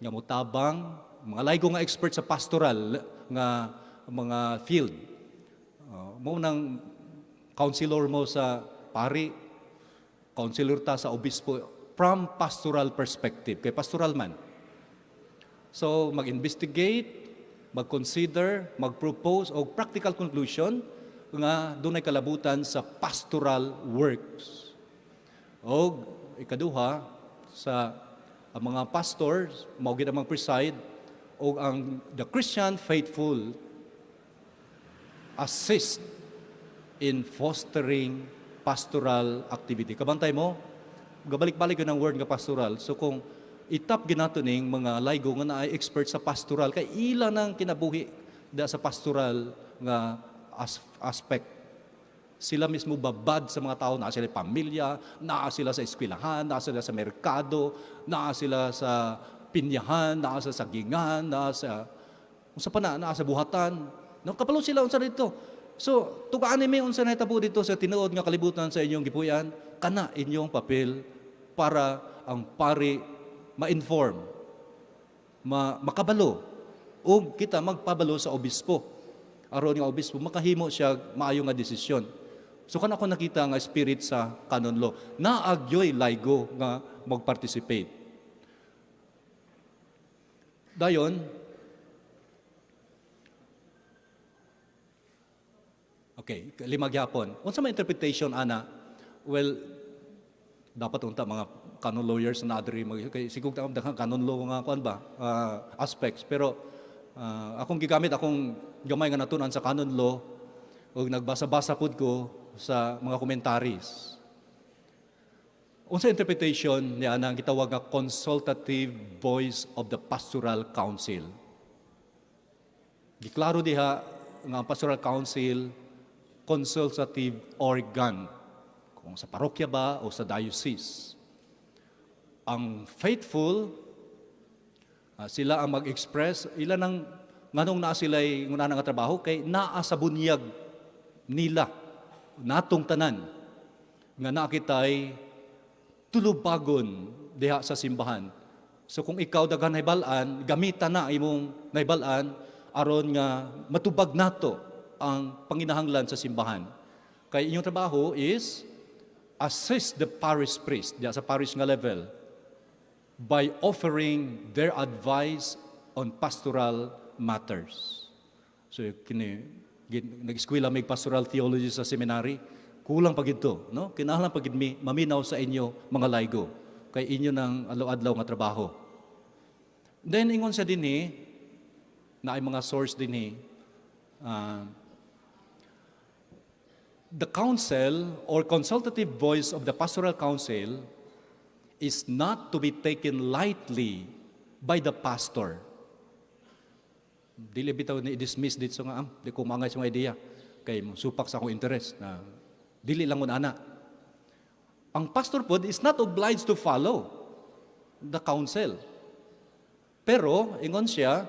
nga motabang, mga laygo nga expert sa pastoral nga mga field. Mo nang counselor mo sa pari, counselor ta sa obispo from pastoral perspective, kay pastoral man. So mag-investigate, mag-consider, mag-propose og practical conclusion nga dunay kalabutan sa pastoral works. Og ikaduha, sa ang mga pastors mao gid ang mag-preside og ang the Christian faithful assist in fostering pastoral activity. Kabantay mo, gabalik-balik yun ang word nga pastoral. So kung itap ginato ning mga laygo nga naay expert sa pastoral kay ila nang kinabuhi da sa pastoral nga aspect. Sila mismo babad sa mga tao, naa sila pamilya, naa sila sa eskwelahan, naa sila sa merkado, naa sila sa pinyahan, naa sa sagingan, naa sa unsa pa na, naa sa buhatan. No, kabalo sila unsa dito. So, tugaan mi unsa nahitabo dito sa tinuod nga kalibutan sa inyong gipuy-an, kana inyong papel para ang pari ma-inform, makabalo ug kita magpabalo sa obispo. Aron nga obispo makahimo siya maayo nga desisyon. So kana ako nakita nga spirit sa canon law. Naa gyoy laygo nga mag-participate. Dayon, okay, lima gyapon. Unsa may interpretation ana? Well, dapat unta mga canon lawyers na adri mag kay siguro ta daghang canon law nga kuan ba aspects, pero akong gigamit akong gamay nga natun-an sa canon law ug nagbasa-basa pud ko sa mga commentaries. Unsa interpretation niya ang gitawag nga consultative voice of the pastoral council? Giklaro diha nga ang pastoral council, consultative organ kung sa parokya ba o sa diocese. Ang faithful, sila ang mag-express, ila nang nganong naa sila nguna nga trabaho kay naa sa bunyag nila natong tanan nga naa kitay tulubagon diha sa simbahan. So kung ikaw daghan nahibal-an, gamita na imong nahibal-an aron nga matubag nato ang panginahanglan sa simbahan. Kay inyong trabaho is assist the parish priest diha sa parish nga level by offering their advice on pastoral matters. So kini nag-eskwela mig pastoral theology sa seminary, kulang pa gid to, no? Kinahanglan pa gid mi maminaw sa inyo, mga laygo, kay inyo nang adlaw-adlaw nga trabaho. Then ingon siya dinhi, na ay mga source dinhi, the council or consultative voice of the pastoral council is not to be taken lightly by the pastor. Dili bitaw ni i-dismiss dito nga, di ko maangay sa mga idea kay supak sa akong interest na dili lang ana. Ang pastor pod is not obliged to follow the council. Pero ingon siya,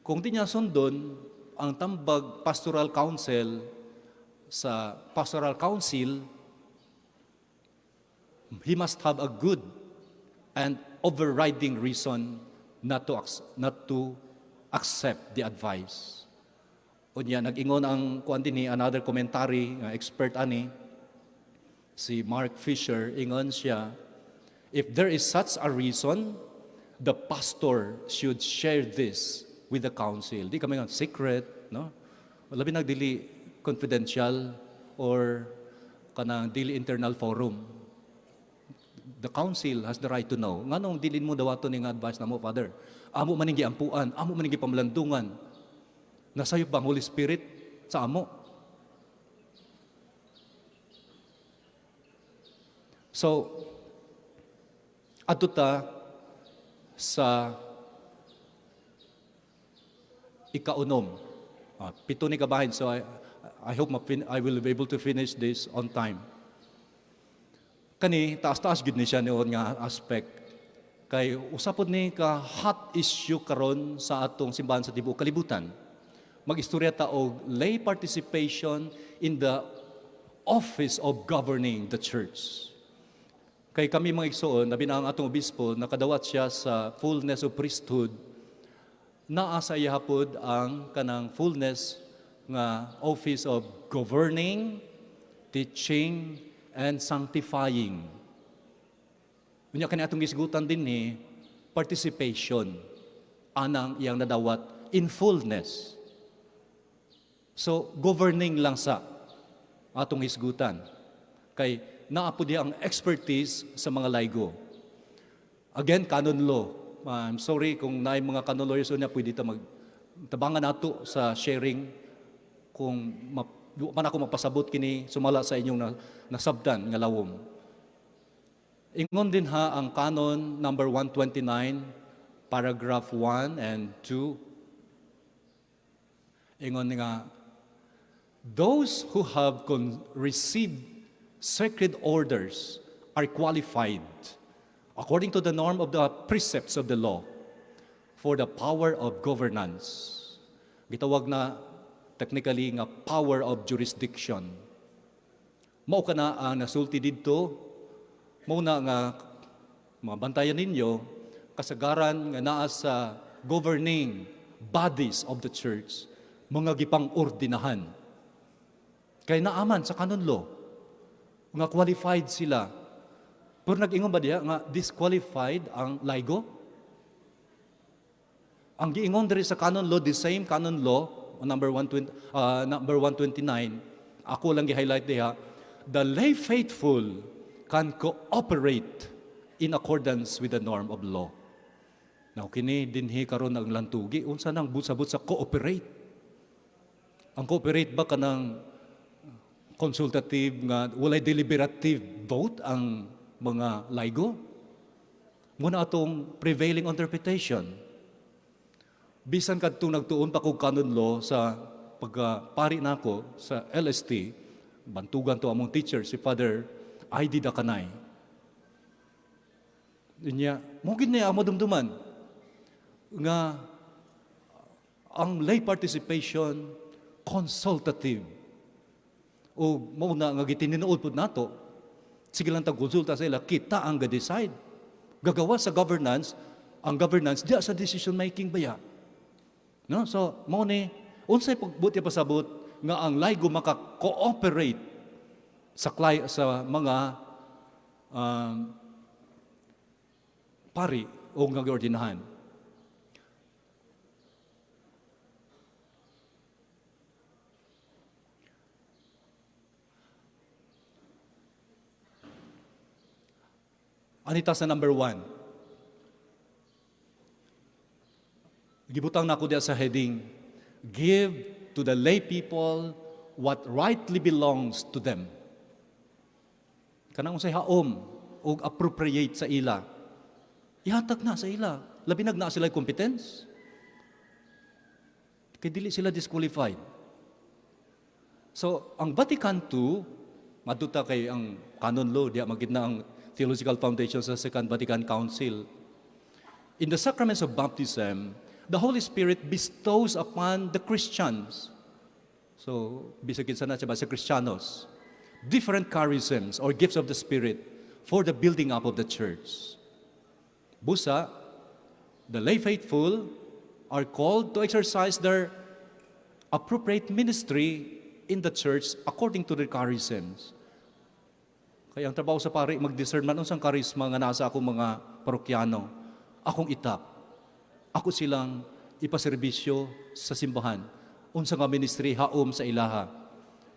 kung di niya sundon ang tambag pastoral council sa pastoral council, he must have a good and overriding reason not to accept the advice. Unya nag-ingon ang kuan dinhi, another commentary nga expert ani si Mark Fisher, ingon siya, if there is such a reason, the pastor should share this with the council. Di kami nga secret, no? Labi nagdili confidential or kanang dili internal forum. The council has the right to know. Nganong dili mo dawaton ning advice namo, Father? Amo man ning giampuan, amo man ning gipamalandungan. Nasayop ba ang Holy Spirit sa amo? So, adto ta sa ikaunom. 7 ni kabahin, so I hope I will be able to finish this on time. Kani, taas-taas gid ni siya niyon nga aspect. Kay usapod ni ka hot issue karon sa atong simbahan sa tibuok kalibutan. Mag-istorya ta og lay participation in the office of governing the church. Kay kami, mga igsoon, labi na ang atong obispo, nakadawat siya sa fullness of priesthood, naa sa iya pod ang kanang fullness nga office of governing, teaching, and sanctifying. Unya kani atong gisgutan din ni participation anang iyang nadawat in fullness. So governing lang sa atong hisgutan. Kay naa po diya ang expertise sa mga laygo. Again, canon law. I'm sorry kung naay mga canon lawyers unya, pwede ta mag tabangan nato sa sharing kung man ako mapasabot kini sumala sa inyong nasabtan nga lawom. Ingon din ha ang canon number 129, paragraph 1 and 2. Ingon nga, those who have received sacred orders are qualified according to the norm of the precepts of the law for the power of governance. Gitawag na technically nga power of jurisdiction. Mao kana ang nasulti didto, mao na nga mga bantayan ninyo, kasagaran nga naa sa governing bodies of the church, mga gipang-ordinahan. Kay naaman sa canon law, nga qualified sila. Pero nag-ingon ba diha nga disqualified ang laygo? Ang giingon diri sa canon law, the same canon law, number 120, number 129, ako lang gi-highlight diha, the lay faithful can cooperate in accordance with the norm of law. Now, kini dinhi karon ang lantugi, unsa nang busabot sa cooperate? Ang cooperate ba kanang consultative nga walay deliberative vote ang mga laygo? Muna atong prevailing interpretation. Bisan kadtong nagtuon pa kog canon law sa pagpari nako sa LST, bantugan to among teacher si Father I.D. Dacanay. Niya, mao gid niya ang madumduman nga ang lay participation consultative. O mao na nga gitinuod pud nato. Sige lang tag konsulta sa ila, kita ang ga-decide. Gagawa sa governance, ang governance diya sa decision making baya. No? So, mao ni unsay pagbuti pasabot nga ang laygo maka-cooperate sa mga pari o nga giordinahan. Anita sa number 1. Gibutang nako diya sa heading, "Give to the lay people what rightly belongs to them." Kanang unsay haom og appropriate sa ila. Ihatag na sa ila. Labi nag naa sila competence. Kay dili sila disqualified. So, ang Vatican II, maduta kay ang canon law, diya magid na ang theological foundation sa Second Vatican Council. In the sacraments of baptism, the Holy Spirit bestows upon the Christians. So, bisag kinsa na siya ba sa Kristiyanos, different charisms or gifts of the Spirit for the building up of the church. Busa, the lay faithful are called to exercise their appropriate ministry in the church according to their charisms. Kaya ang trabaho sa pari, mag-discern man unsang karisma nga nasa akong mga parokyano, akong itap. Ako silang ipaserbisyo sa simbahan. Unsa nga ministry haom sa ilaha.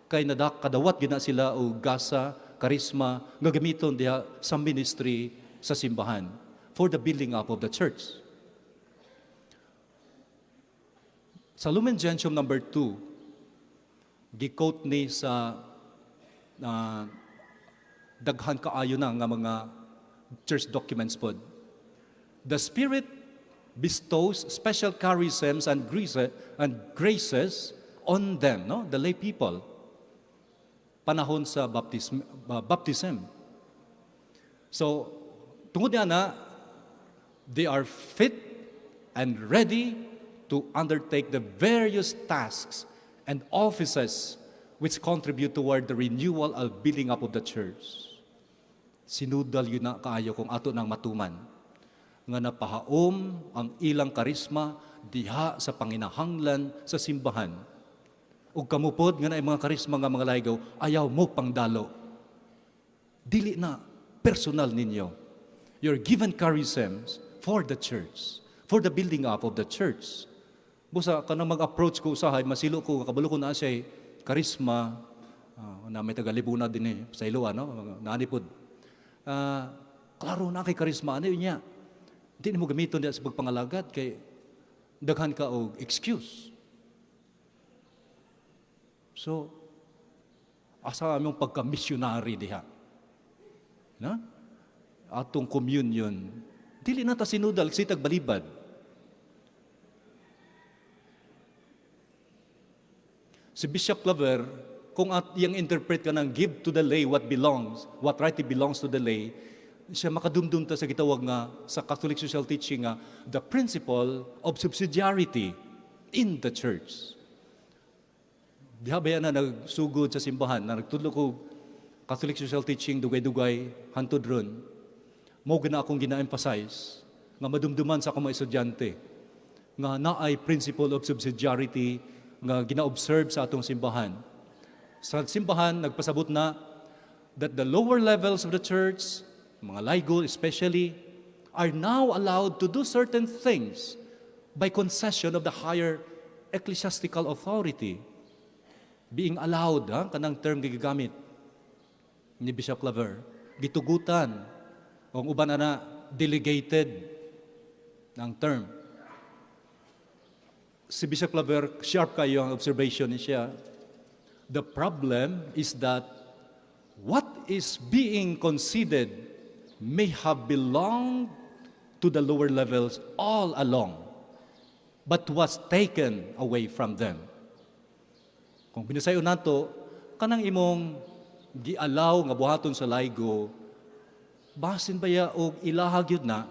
Kay nadak kadawat gina sila og gasa, karisma nga gamiton diha sa ministry sa simbahan for the building up of the church. Sa Lumen Gentium number 2, gi-quote ni sa daghan kaayo na nga mga church documents pod. The Spirit bestows special charisms and graces on them, no? The lay people. Panahon sa baptism. So, tungod niya na, they are fit and ready to undertake the various tasks and offices which contribute toward the renewal and building up of the church. Sinudal yun na kaayo kung ato nang matuman nga napahaom ang ilang karisma diha sa panginahanglan sa simbahan. Ug kamo pod nga naay mga karisma nga mga laygo, ayaw mo pangdalo. Dili na personal ninyo. You're given charisms for the church, for the building up of the church. Busa kanang mag-approach ko usahay, masilo ko, kabalo ko na siya karisma, na may tagalibuna din eh, sa ilo, ano, naani pod. Klaro na kay karisma, ano yun niya? Di mo gamiton diya sa pagpangalagad kay daghan ka og excuse. So, asa among pagka-missionary diha? Na? Atong communion, dili na ta sinudal, sitag balibad. Si Bishop Claver, kung at iyang interpret ka ng "give to the lay what rightly belongs to the lay," siya makadumdum ta sa gitawag nga sa Catholic social teaching nga the principle of subsidiarity in the church. Diha ba yan na nagsugod sa simbahan, na nagtudlo ko Catholic social teaching dugay-dugay hantod ron. Mao gina akong gina-emphasize nga madumduman sa akong mga estudyante nga naay principle of subsidiarity nga gina-observe sa atong simbahan. Sa simbahan, nagpasabot na that the lower levels of the church, mga laygo especially, are now allowed to do certain things by concession of the higher ecclesiastical authority. Being allowed, ha, kanang term gigamit ni Bishop Claver, gitugutan, kung uban ana, delegated ng term. Si Bishop Claver, sharp kayo ang observation ni siya. The problem is that what is being conceded may have belonged to the lower levels all along, but was taken away from them. Kung binisayo nato, kanang imong gialaw nga buhaton sa laygo, Basin baya og ilaha gyud na,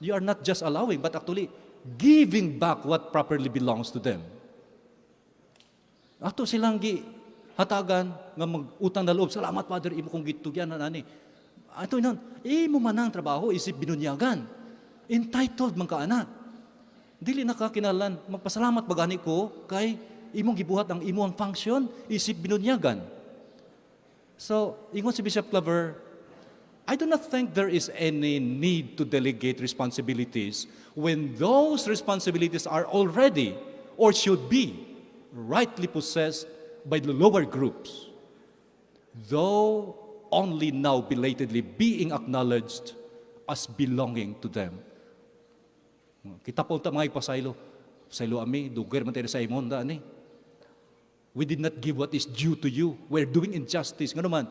you are not just allowing, but actually giving back what properly belongs to them. Ato silang gi hatagan nga mag-utang na loob. "Salamat, Father, imo kong gitugyan na nani." Ato nan, imo man ang trabaho isip binunyagan. Entitled man ka ana. Dili na ka kinahanglan magpasalamat ba gani ko kay imong gibuhat ang imong function isip binunyagan. So, ingon si Bishop Claver, "I do not think there is any need to delegate responsibilities when those responsibilities are already or should be rightly possessed by the lower groups, though only now belatedly being acknowledged as belonging to them." Kita po ta mga ipasaylo. Pasaylo ami, dugay man tayo sa imon da ani. We did not give what is due to you. We're doing injustice. Ngano man,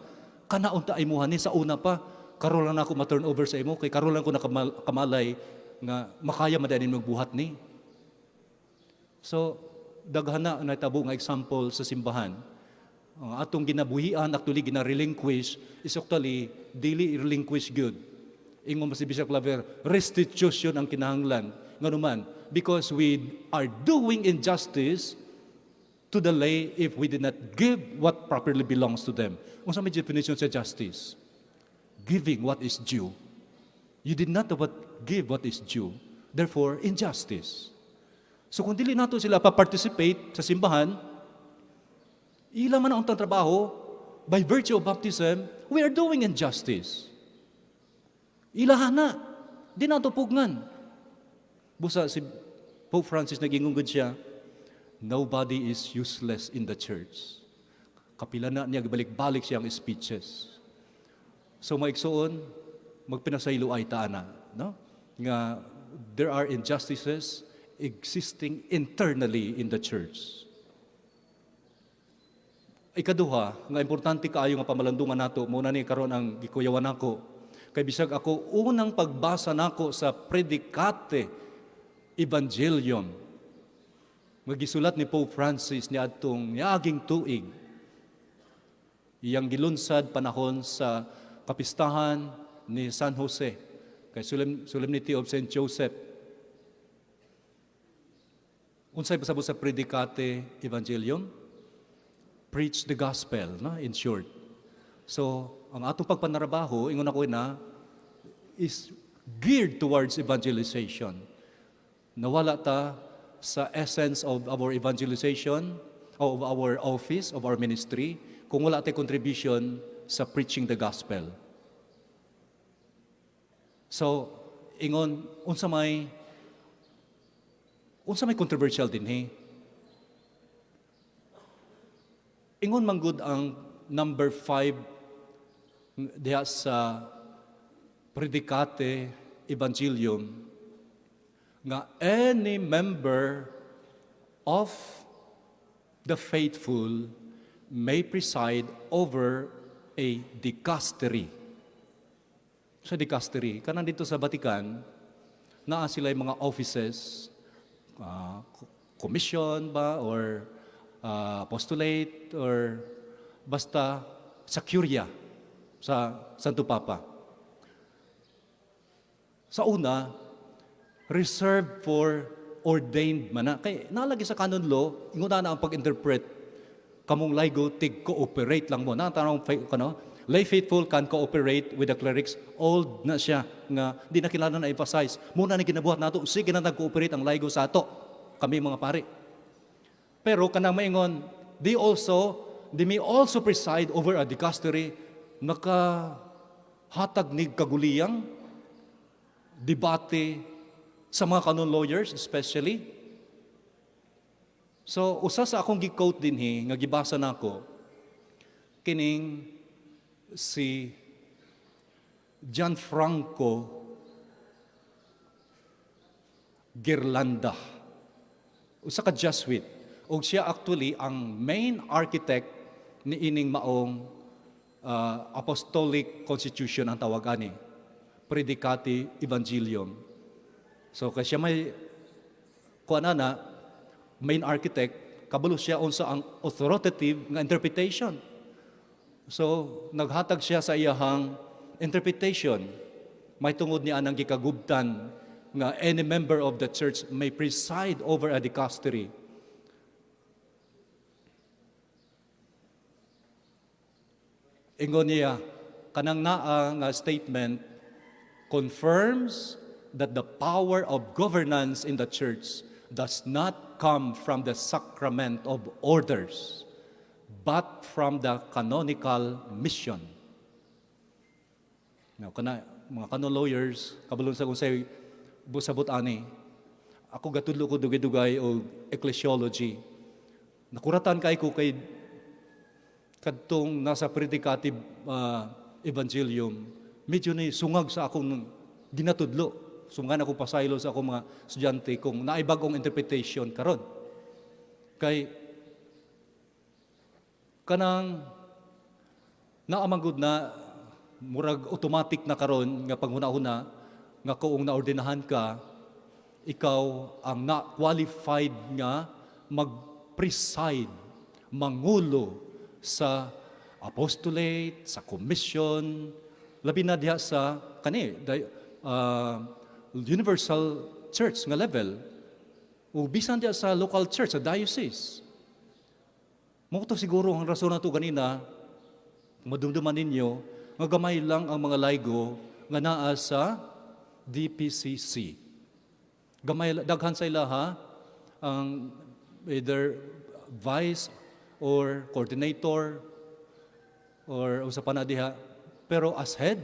kana unta ay ni sa una pa, karon lang ako ma-turn over sa imo, kay karon lang ko nakamalay nga makaya man din magbuhat ni. So, daghan na nahitabo nga example sa simbahan. Ang atong ginabuhian, actually gina-relinquish, is actually dili relinquish good. Ingon ba si Bishop Claver, restitution ang kinahanglan. Ngano man, because we are doing injustice to the lay if we did not give what properly belongs to them. Unsa may definition sa justice? Giving what is due. You did not give what is due. Therefore, injustice. So kung dili nato sila pa-participate sa simbahan, ila man ang untang trabaho, by virtue of baptism, we are doing injustice. Ilahan na. Di nato pugngan. Busa si Pope Francis, nag-ingon gud siya, "Nobody is useless in the church." Kapila na niya balik-balik siyang speeches. So maigsuon, magpinasaylo ay ta ana, no? Nga there are injustices existing internally in the church. Ikaduha, nga importante kaayo nga pamalandungan nato, mao na ni karon ang gikuyawan nako. Kay bisag ako unang pagbasa nako sa Praedicate Evangelium nga gisulat ni Pope Francis niadtong niaging tuig. Iyang gilunsad panahon sa kapistahan ni San Jose, kay Solemnity of Saint Joseph. Unsay pasabot sa Praedicate Evangelium? Preach the gospel, no? In short. So, ang atong pagpanarabaho, ingon ako na, is geared towards evangelization. Nawala ta sa essence of our evangelization, of our office, of our ministry, kung wala tay contribution sa preaching the gospel. So, ingon, unsa may controversial dinhi? Ingon man gud ang number 5 diha sa Praedicate Evangelium nga any member of the faithful may preside over a dicastery. Sa dicastery, kanang dito sa Vatican, naa sila yung mga offices, commission ba, or apostolate, or basta sa Curia, sa Santo Papa. Sa una, reserved for ordained man na. Kay nalagi sa canon law, ingon na ang pag-interpret, kamong laygo tig cooperate lang mo. Na tanong kano, lay faithful can cooperate with the clerics. Old na siya nga di na kinahanglan na emphasize. Muna ni ginabuhat nato, sige na nag-cooperate ang laygo sa ato. Kami mga pari. Pero kanang maingon, they may also preside over a dicastery, naka hatag ni kaguliyang debate sa mga canon lawyers especially. So usa sa akong gi-quote dinhi nga gibasa nako kining si Gianfranco Ghirlanda. Usa ka Jesuit. Og siya actually ang main architect ni ining maong apostolic constitution ang tawag ani. Praedicate Evangelium. So kay siya may kuan na main architect, kabalo siya unsa ang authoritative nga interpretation. So naghatag siya sa iyahang interpretation. May tungod ni anang gikagubtan nga any member of the church may preside over a dicastery. Ingon niya, kanang naa nga statement confirms that the power of governance in the church does not come from the sacrament of orders, but from the canonical mission. Now, kana, mga canon lawyers, kabalon sa kung say, busabot ani, ako gatudlo ko dugay-dugay og ecclesiology. Nakuratan kay ko kay kadtong nasa Praedicate Evangelium, medyo ni sungag sa akong ginatudlo. Sungan ako pasaylo sa akong mga estudyante kung naay bag-ong interpretation karon. Kay kanang naamangod na murag automatic na karon nga panghuna-huna nga kung naordinahan ka, ikaw ang na-qualified nga mag-preside, mangulo sa apostolate, sa commission, labi na diha sa kani universal church nga level o bisan diha sa local church, sa diocese. Mao to siguro ang rason nato ganina, kung madumduman ninyo, nga gamay lang ang mga laygo nga naa sa DPCC. Gamay, daghan sa ilaha ang either vice or coordinator or usa pa na diha, pero as head,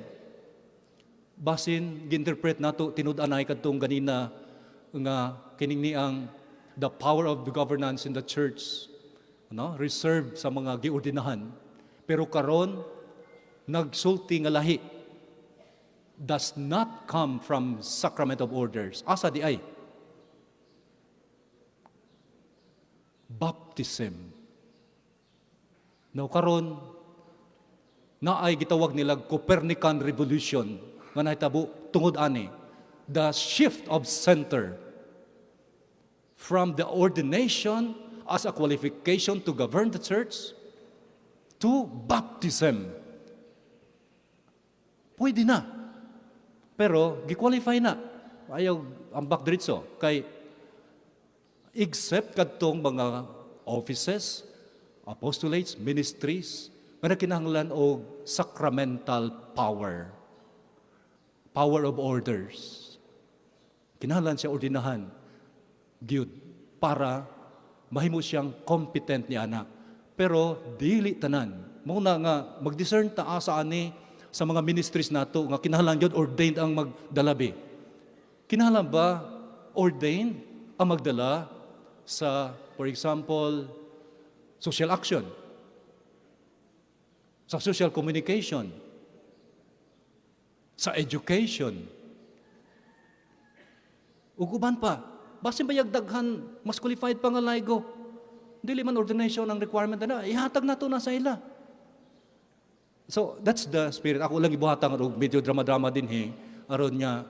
basin ginterpret nato tinud-anay kadtong ganina nga kining ni ang the power of the governance in the church, no, reserved sa mga giordinahan, pero karon nagsulti nga lahi, does not come from sacrament of orders. Asa di ay? Baptism. Now karon naay gitawag nila Copernican revolution nga nahitabo tungod ani, the shift of center from the ordination as a qualification to govern the church to baptism. Pwede na. Pero gi-qualify na. Ayaw ambak diretso kay except kadtong mga offices, apostolates, ministries nga nagkinahanglan og sacramental power. Power of orders. Kinahanglan siya ordinahan gyud para mahimo siyang competent ni ana. Pero dili tanan. Mao na nga mag-discern ta asa ani sa mga ministries nato nga kinahanglan gyud ordained ang magdalabi. Kinahanglan ba ordained ang magdala sa, for example, social action, sa social communication, sa education, ug uban pa? Basin ba daghan mas qualified pa nga laygo? Dili man ordination ang requirement na, ihatag nato na sa ila. So that's the spirit. Ako lang ibuhatan og medyo drama-drama din he aron nga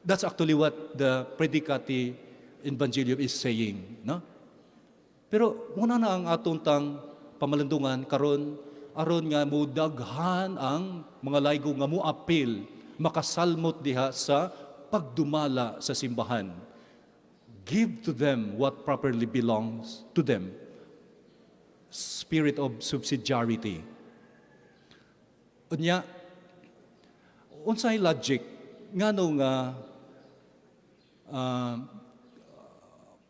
that's actually what the Praedicate Evangelium is saying, no? Pero muna na ang atong tang pamalandungan karon aron nga mudaghan ang mga laygo nga moapil, makasalmot diha sa pagdumala sa simbahan. Give to them what properly belongs to them. Spirit of subsidiarity. Unya, unsay logic ngano nga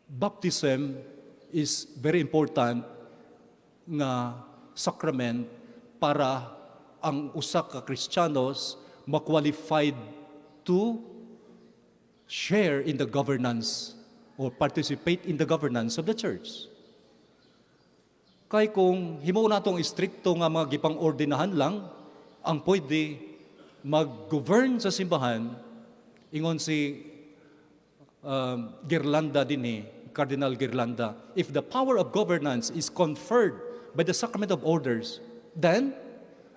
baptism is very important nga sacrament para ang usa ka Kristiyanos ma-qualified to share in the governance or participate in the governance of the church? Kay kung himo natong istrikto nga mga gipang-ordinahan lang ang pwede mag-govern sa simbahan, ingon si Ghirlanda dinhi, Cardinal Ghirlanda, if the power of governance is conferred by the sacrament of orders, then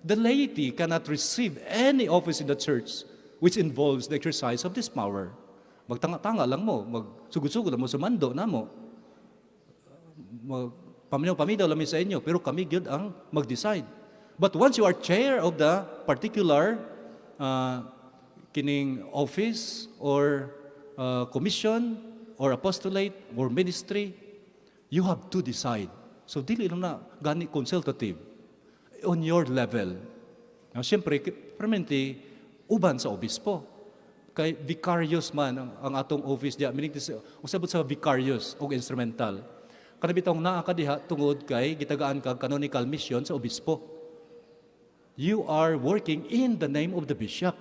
the laity cannot receive any office in the church which involves the exercise of this power. Magtanga-tanga lang mo, magsugod-sugod lang mo sa mando na mo. Mag, paminaw-paminaw lang mi sa inyo, pero kami gyud ang mag-decide. But once you are chair of the particular kining office or commission or apostolate or ministry, you have to decide. So dili lang na gani consultative on your level. Now, siyempre, permanente, uban sa obispo. Kay vicarious man ang atong office diya. Meaning, usabot sa vicarious o instrumental. Kana bitong naa ka diha tungod kay gitagaan kag canonical mission sa obispo. You are working in the name of the bishop.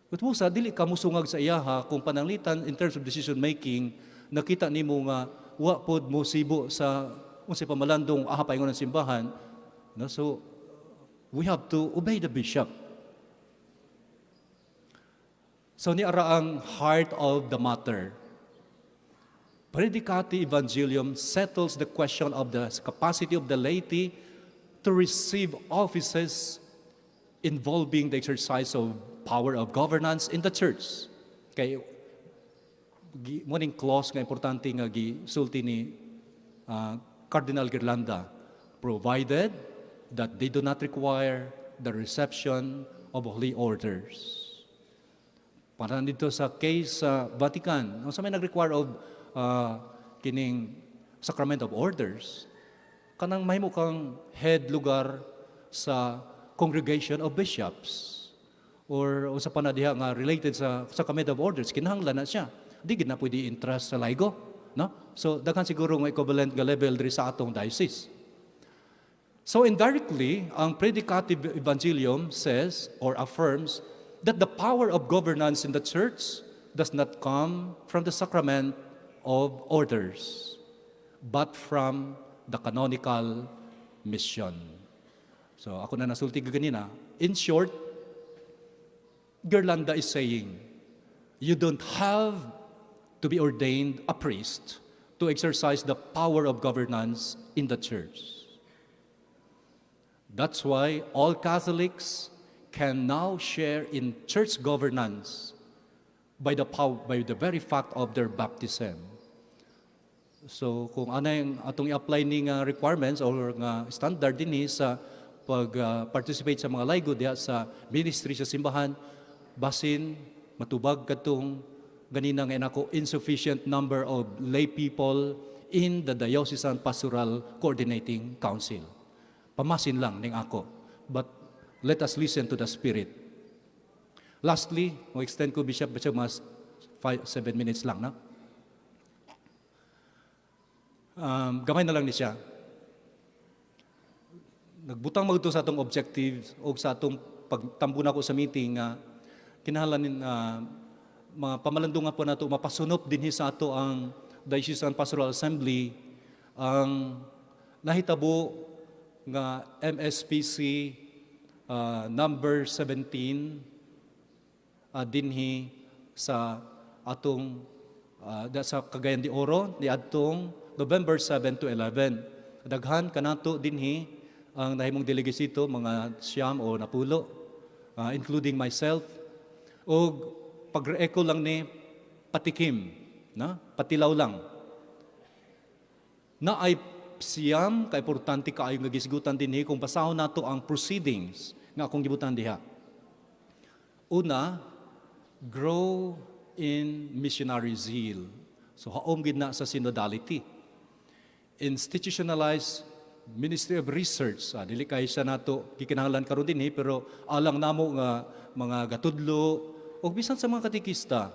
But sa dili ka musungag sa iyaha kung pananglitan in terms of decision making nakita nimo nga wa pod mo sibo sa unsay pamalandong aha paingon ng simbahan, no? So we have to obey the bishop. So ni ara ang heart of the matter. Praedicate Evangelium settles the question of the capacity of the laity to receive offices involving the exercise of power of governance in the church. Kay mo ning clause nga importante nga gisulti ni Cardinal Ghirlanda, provided that they do not require the reception of holy orders. Para dito sa case sa Vatican, ang sa may nag-require of kining sacrament of orders, kanang mahimo kang head lugar sa congregation of bishops or sa panadiha nga related sa sacrament of orders, kinahanglan na siya. Di gid na pwede entrust sa laygo, no? So daghan siguro nga equivalent nga level diri sa atong diocese. So indirectly, ang Praedicate Evangelium says or affirms that the power of governance in the church does not come from the sacrament of orders, but from the canonical mission. So ako na nasulti ganina. In short, Ghirlanda is saying, you don't have to be ordained a priest to exercise the power of governance in the church. That's why all Catholics can now share in church governance by the power, by the very fact of their baptism. So kung ano yung atong i-apply ni nga requirements or nga standard dinhi sa pag-participate sa mga laygo diha sa ministry sa simbahan, basin matubag kadtong ganina nga nako insufficient number of lay people in the Diocesan Pastoral Coordinating Council. Pamasin lang ning ako. But let us listen to the Spirit. Lastly, mo-extend ko, Bishop, Bishop, mas 5, 7 minutes lang, na? Gamay na lang ni siya. Nagbutang magto sa atong objectives o sa atong pagtambo nako sa meeting nga kinahanglan mga pamalandungan po nato mapasunop dinhi sa ato ang Diocesan Pastoral Assembly ang nahitabo nga MSPC number 17 dinhi sa atong sa Cagayan de Oro niadtong November 7 to 11. Daghan kanato dinhi ang nahimong delegasito, mga 90 o 10, including myself. Og pag-echo lang ni patikim, na? Patilaw lang. Na ay 9 ka importante kaayo nga gisgutan dinhi kung basahon nato ang proceedings nga akong gibutan diha. Una, grow in missionary zeal. So haom gid na sa synodality. Institutionalize Ministry of Research. Dili kay siya nato gikinahanglan karon dinhi, pero alang namo nga mga gatudlo o bisan sa mga katekista,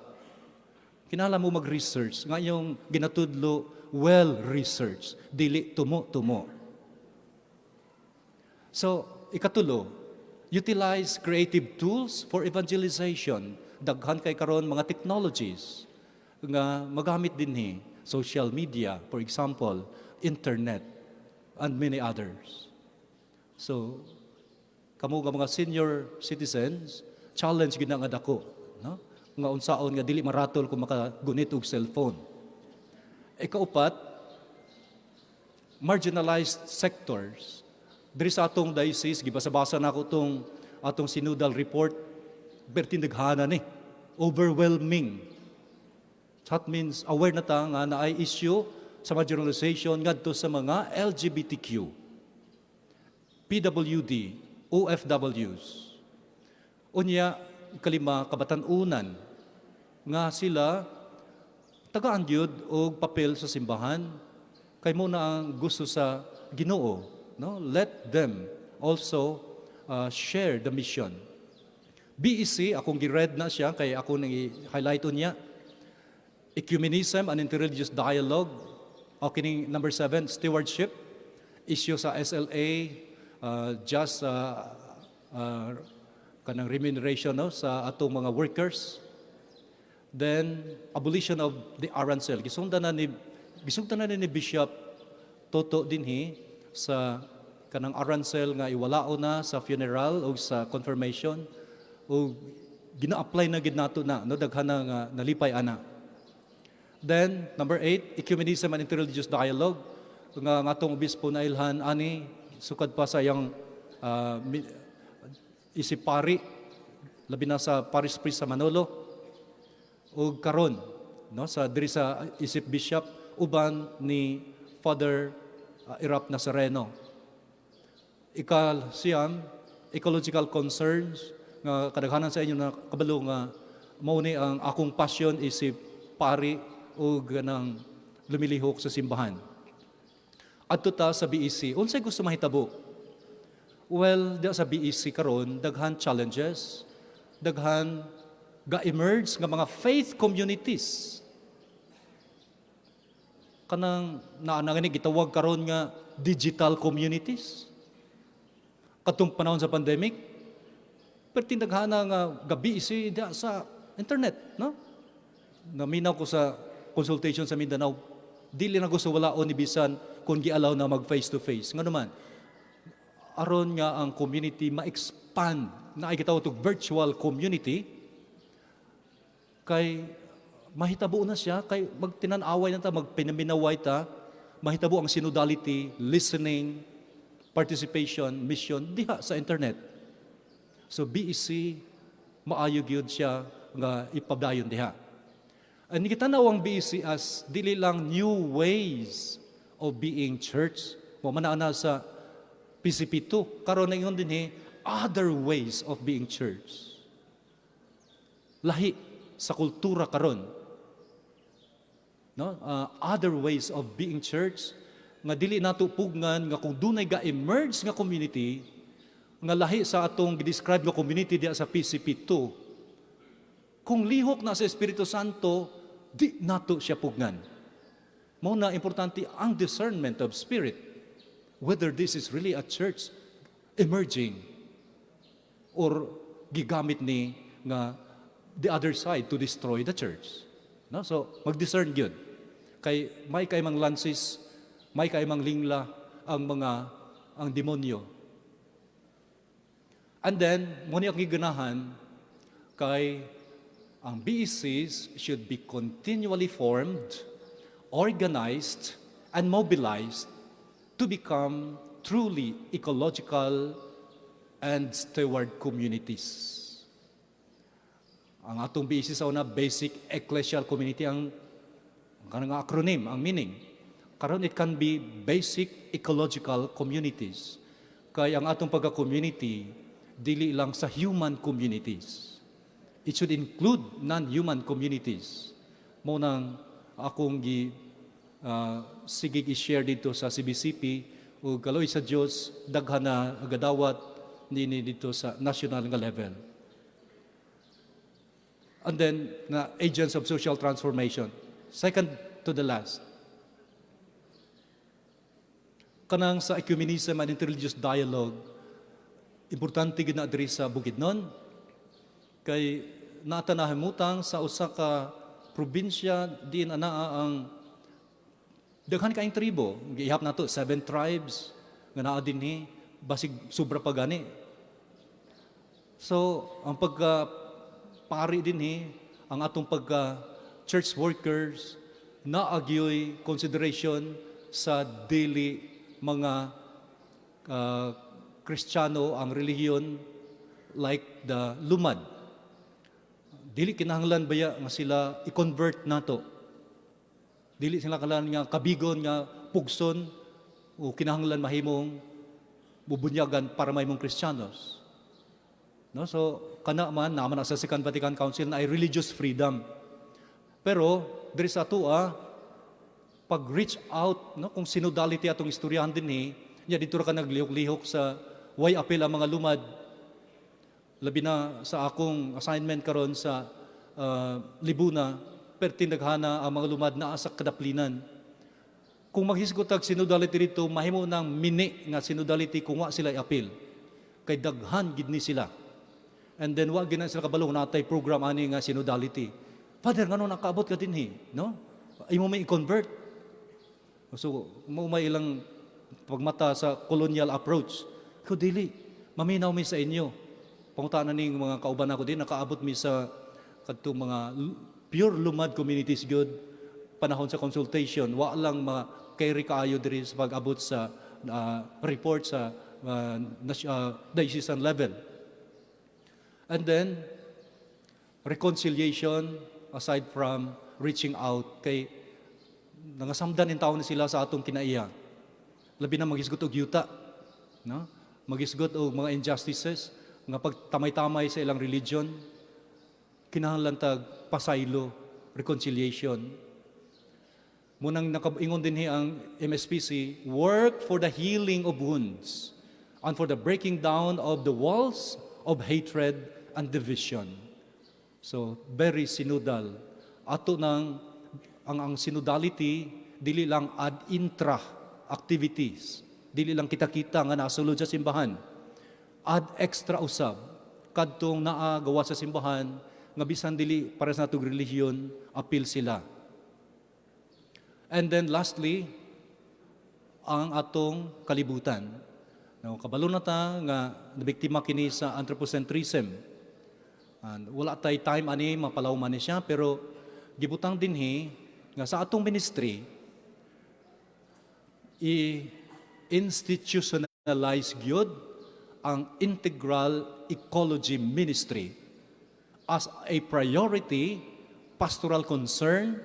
kinahanglan mo mag-research nga yung ginatudlo well research, dili tumo-tumo. So, ikatulo, utilize creative tools for evangelization. Daghan kay karon mga technologies nga magamit dinhi, social media, for example, internet, and many others. So, kamo nga mga senior citizens, challenge gid na nga dako, no? Nga unsaon nga dili maratol kung makagunit og cellphone. Ikaupat, marginalized sectors. Diri sa atong diocese, gibasa-basa na ako tong atong synodal report, pertindaghana ni, overwhelming. That means aware na ta nga naay issue sa marginalization ngadto sa mga LGBTQ, PWD, OFWs. Unya, kalima, kabatan-unan nga sila tagaan gyud og papel sa simbahan kay mao na ang gusto sa Ginoo, no? Let them also share the mission. BEC, akong gi-read na siya kay ako nang i-highlight niya. Ecumenism and interreligious dialogue. O kining number 7, stewardship. Issue sa SLA, just kanang remuneration, no, sa atong mga workers. Then abolition of the arancel. Gisugdan na ni Bishop Toto dinhi sa kanang arancel nga iwalao na sa funeral o sa confirmation o gina-apply na gid nato na, no? Daghan na nga nalipay ana. Then number 8, ecumenism and interreligious dialogue nga ang atong obispo na ilhan ani sukad pa sa iyang isip pari, labi na sa parish priest sa Manolo ug karon, no, sa diri sa isip bishop uban ni Father Erap Nazareno. Ika-9, ecological concerns nga kadaghanan sa inyo na kabalo nga mao ni ang akong passion isip pari ug ganang lumilihok sa simbahan. Adto ta sa BEC, unsay gusto mahitabo? Well, diya sa BEC karon daghan challenges, daghan ga-emerge nga mga faith communities. Kanang naa na gani gitawag karon nga digital communities. Katong panahon sa pandemic, pero tindaghana nga gabi isi diya sa internet, no? Naminaw ko sa consultation sa Mindanao, dili na gusto wala ni bisan kung gi-allow na mag face to face. Nga naman, aron nga ang community ma-expand na ay gitawag og virtual community kay mahitabo na siya kay magtinan-away na ta, magpinaminaway ta, mahitabo ang synodality, listening, participation, mission diha sa internet. So BEC, maayo gyud siya nga ipadayon diha. And gitanaw ang BEC as dili lang new ways of being church. Mo man na sa PCP2. Karon na ingon dinhi, other ways of being church. Lahi sa kultura karon. No? Other ways of being church nga dili nato pugnan nga kung dunay ga-emerge nga community nga lahi sa atong gi-describe nga community diha sa PCP2, kung lihok na sa Espiritu Santo, di nato siya pugnan. Mao na importante ang discernment of spirit, whether this is really a church emerging or gigamit ni nga the other side to destroy the church. No? So, mag-discern gyud. Kay may kay mang lansis, may kay mang lingla ang mga ang demonyo. And then, mao ni ang giganahan kay ang BECs should be continually formed, organized, and mobilized to become truly ecological and steward communities. Ang atong BEC sa una, basic ecclesial community ang kanang acronym, ang meaning. Karon it can be basic ecological communities. Kay ang atong pagka-community dili lang sa human communities. It should include non-human communities. Mao nang akong gi sige i-share dito sa CBCP ug kaloy sa Dios daghan na gadawat nini dito sa national nga level. And then na agents of social transformation. Second to the last. Kanang sa ecumenism and interreligious dialogue, importante gid na diri sa Bukidnon kay natanahimutang sa usa ka probinsya diin anaa ang daghan kaayong tribo. Giihap nato seven tribes nga naa dinhi, basig sobra pa gani. So ang pagka pari dinhi, ang atong pagka church workers, naagyoy consideration sa dili mga Kristiyano ang relihiyon, like the lumad. Dili kinahanglan baya nga sila i-convert nato. Dili sila kinahanglan nga kabigon nga pugson o kinahanglan mahimong bubunyagan para mahimong Kristiyanos. No? So, kana man, naman sa Second Vatican Council na ay religious freedom. Pero, diri sa atoa, pag reach out, no, kung synodality atong istoryahan dinhi, nya dito ra ka naglihok-lihok sa way apil ang mga lumad. Labi na sa akong assignment karon sa Libuna, perting daghana ang mga lumad naa sa kadaplinan. Kung maghisgot tag synodality dito, mahimo ng mini nga synodality kung wa sila apil. Kay daghan gid ni sila. And then wa gid na sila kabalo natay program ani nga synodality. "Father, ngano nakaabot ka dinhi?" No? Imo may i-convert. So, mao may ilang pagmata sa colonial approach. Ko dili, maminaw mi sa inyo. Pangutana ning mga kauban ako din, nakaabot mi sa kadtong mga pure lumad communities good panahon sa consultation, wa lang ma carry kaayo diri sa pag-abot sa report sa diocesan level. And then reconciliation, aside from reaching out, kay nangasamdan in taon sila sa atong kinaiya. Labi na maghisgot og yuta, no? Maghisgot og mga injustices nga pagtamay-tamay sa ilang religion, kinahanglan tag pasaylo, reconciliation. Munang nakaingon dinhi ang MSPC, work for the healing of wounds and for the breaking down of the walls of hatred and division. So, very synodal. Ato nang ang synodality dili lang ad intra activities. Dili lang kita-kita nga nasulod sa simbahan. Ad extra usab kadtong naa gawas sa simbahan nga bisan dili para sa natong relihiyon, apil sila. And then lastly, ang atong kalibutan. No, kabalo na ta nga nabiktima kini sa anthropocentrism. And wala tay time ani mapalaw man ni siya, pero gibutang dinhi nga sa atong ministry i-institutionalize gyud ang integral ecology ministry as a priority pastoral concern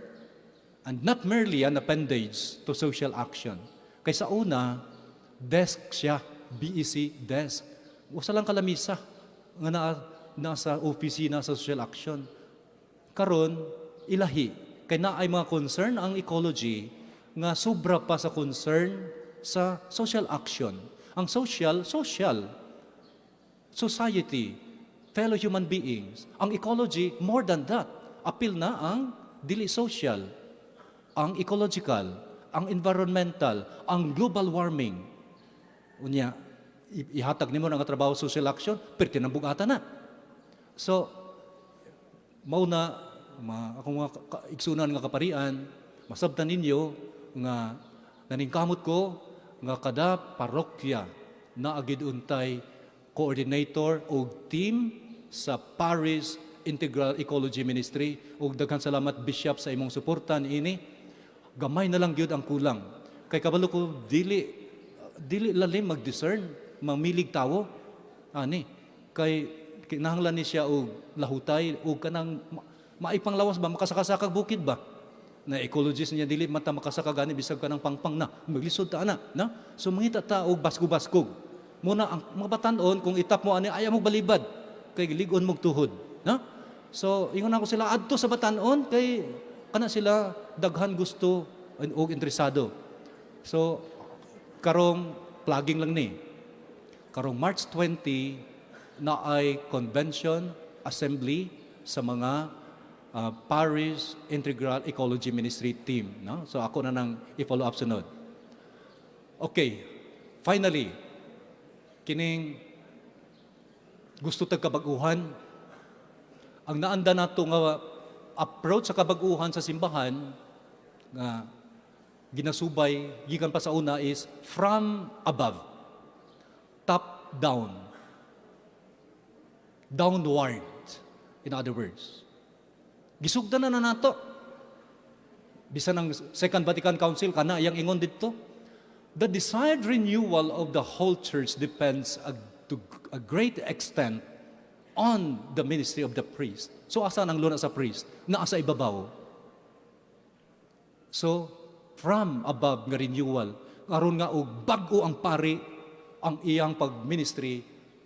and not merely an appendage to social action. Kay sa una, desk siya, BEC desk. Usa lang kalamisa nga nasa opisina sa social action. Karon, ilahi kay naay mga concern ang ecology nga sobra pa sa concern sa social action. Ang social, social society, fellow human beings. Ang ecology, more than that. Apil na ang dili social, ang ecological, ang environmental, ang global warming. Unya, ihatag nimo ang trabaho social action, perti nang bugata na. So, mao na akong mga igsunan nga kaparian, masabtan ninyo nga naningkamot ko nga kada parokya naa gid untay coordinator o team sa Parish Integral Ecology Ministry. Ug daghan salamat, Bishop, sa imong suporta niini. Gamay na lang gyud ang kulang kay kabalo ko dili dili lalim mag-discern, mamilig tawo ani, kay kinahanglan ni siya og lahutay og kanang maipanglawas ba, makasakasakag bukid ba na ecologist niya. Dili man ta makasaka gani bisag kanang pangpang na maglisod ta ana, no? So mangita ta og basgo-baskog muna ang mga batan-on. Kung itap mo ani, ayaw mo balibad kay lig-on mog tuhod, no? So ingon ako sila adto sa batan-on kay kana sila daghan gusto og interesado. So karong plugging lang ni karong March 20 na ay convention assembly sa mga Parish Integral Ecology Ministry team, no? So ako na nang i-follow up sunod. Okay, finally, kining gusto tag kabaguhan. Ang naanda nato nga approach sa kabaguhan sa simbahan nga ginasubay gikan pa sa una is from above, top down, downward. In other words, gisugdan na nato bisan ang Second Vatican Council kana iyang ingon didto: "The desired renewal of the whole church depends to a great extent on the ministry of the priest." So asa ang luna sa priest? Naa sa ibabaw. So from above nga renewal, aron nga og bag-o ang pari, ang iyang pag-ministry,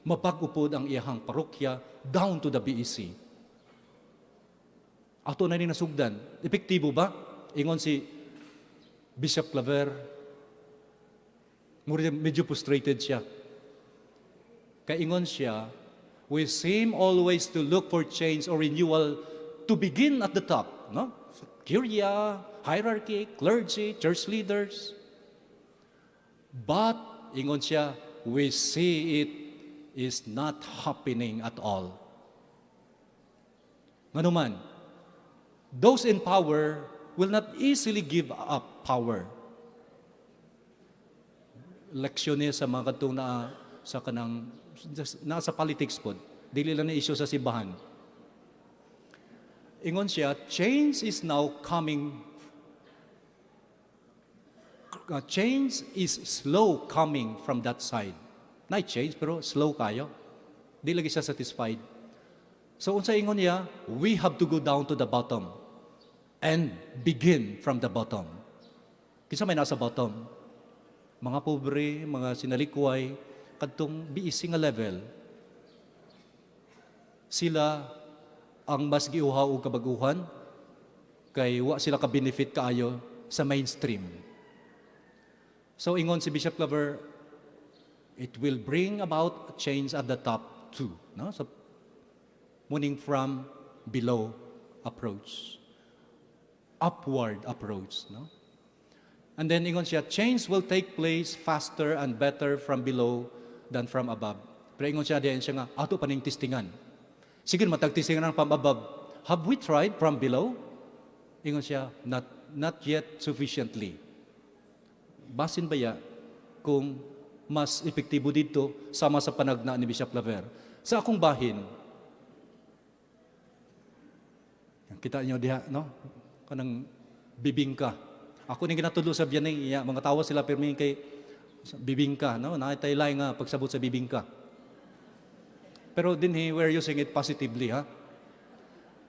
Mabag-o pod ang iyahang parokya down to the BEC. Ato na ni nasugdan. Epektibo ba? Ingon si Bishop Claver, medyo frustrated siya. Kay ingon siya, "We seem always to look for change or renewal to begin at the top, no? Curia, hierarchy, clergy, church leaders. But," ingon siya, "we see it is not happening at all." Nganuman, those in power will not easily give up power. Leksyon niya sa mga katong na sa kanang nasa politics pod. Dili lang na issue sa simbahan. Ingon siya, change is now coming, change is slow coming from that side. Na change pero slow kayo. Di lagi siya satisfied. So unsa ingon niya, we have to go down to the bottom and begin from the bottom. Kinsa may nasa bottom? Mga pobre, mga sinalikway, kadtong BEC nga level. Sila ang mas giuhaw og kabaguhan kay wa sila ka-benefit kaayo sa mainstream. So ingon si Bishop Claver, it will bring about a change at the top too. No? So, meaning from below approach. Upward approach. No? And then ingon siya, change will take place faster and better from below than from above. Pero ingon siya diyan siya nga, ato pa ning testingan. Sige, matag-testingan from above. Have we tried from below? Ingon siya, not yet sufficiently. Basin ba ya kung mas epektibo dito sama sa panagna ni Bishop Claver? Sa akong bahin, kita niyo diha, no? Kanang bibingka. Ako ning ginatudlo sa biyaning, iya, mga tawa sila pirmi kay bibingka, no? Naitay nga pagsabot sa bibingka. Pero dinhi we're using it positively, ha?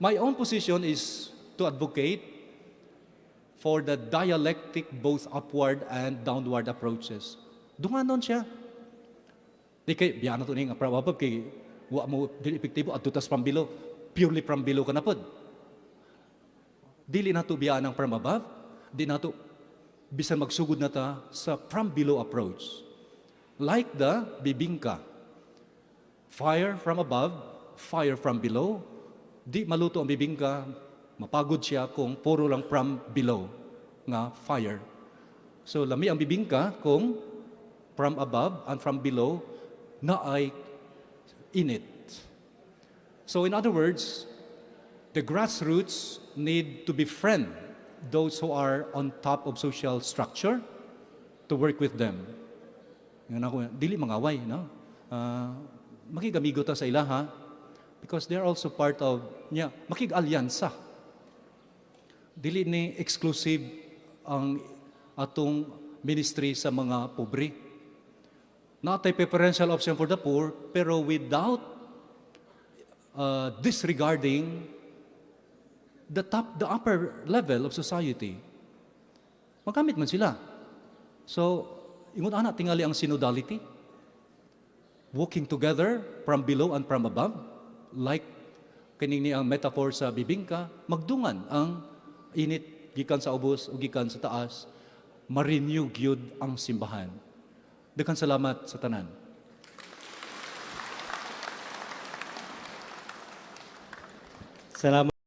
My own position is to advocate for the dialectic both upward and downward approaches. Dunganon siya. Di kay biya na to ning from above kay wa mo dili epektibo, adto tas from below, purely from below ka na pod. Dili na to biya ng from above, di na to bisan magsugod na ta sa from below approach. Like the bibingka. Fire from above, fire from below. Di maluto ang bibingka, mapagod siya kung puro lang from below nga fire. So lami ang bibingka kung from above and from below na ay init. So in other words, the grassroots need to befriend those who are on top of social structure to work with them. Nga ako, dili mangaway, no? Makig-amigo ta sa ila, ha? Because they're also part of, niya, makig-alyansa. Dili ni exclusive ang atong ministry sa mga pobre. Not a preferential option for the poor, pero without disregarding the top, the upper level of society. Magamit man sila. So, ingon ana tingali ang synodality. Walking together from below and from above, like kining ni ang metaphor sa bibingka, magdungan ang init gikan sa ubos o gikan sa taas, ma-renew gyud ang simbahan. Daghang salamat sa tanan. Salamat.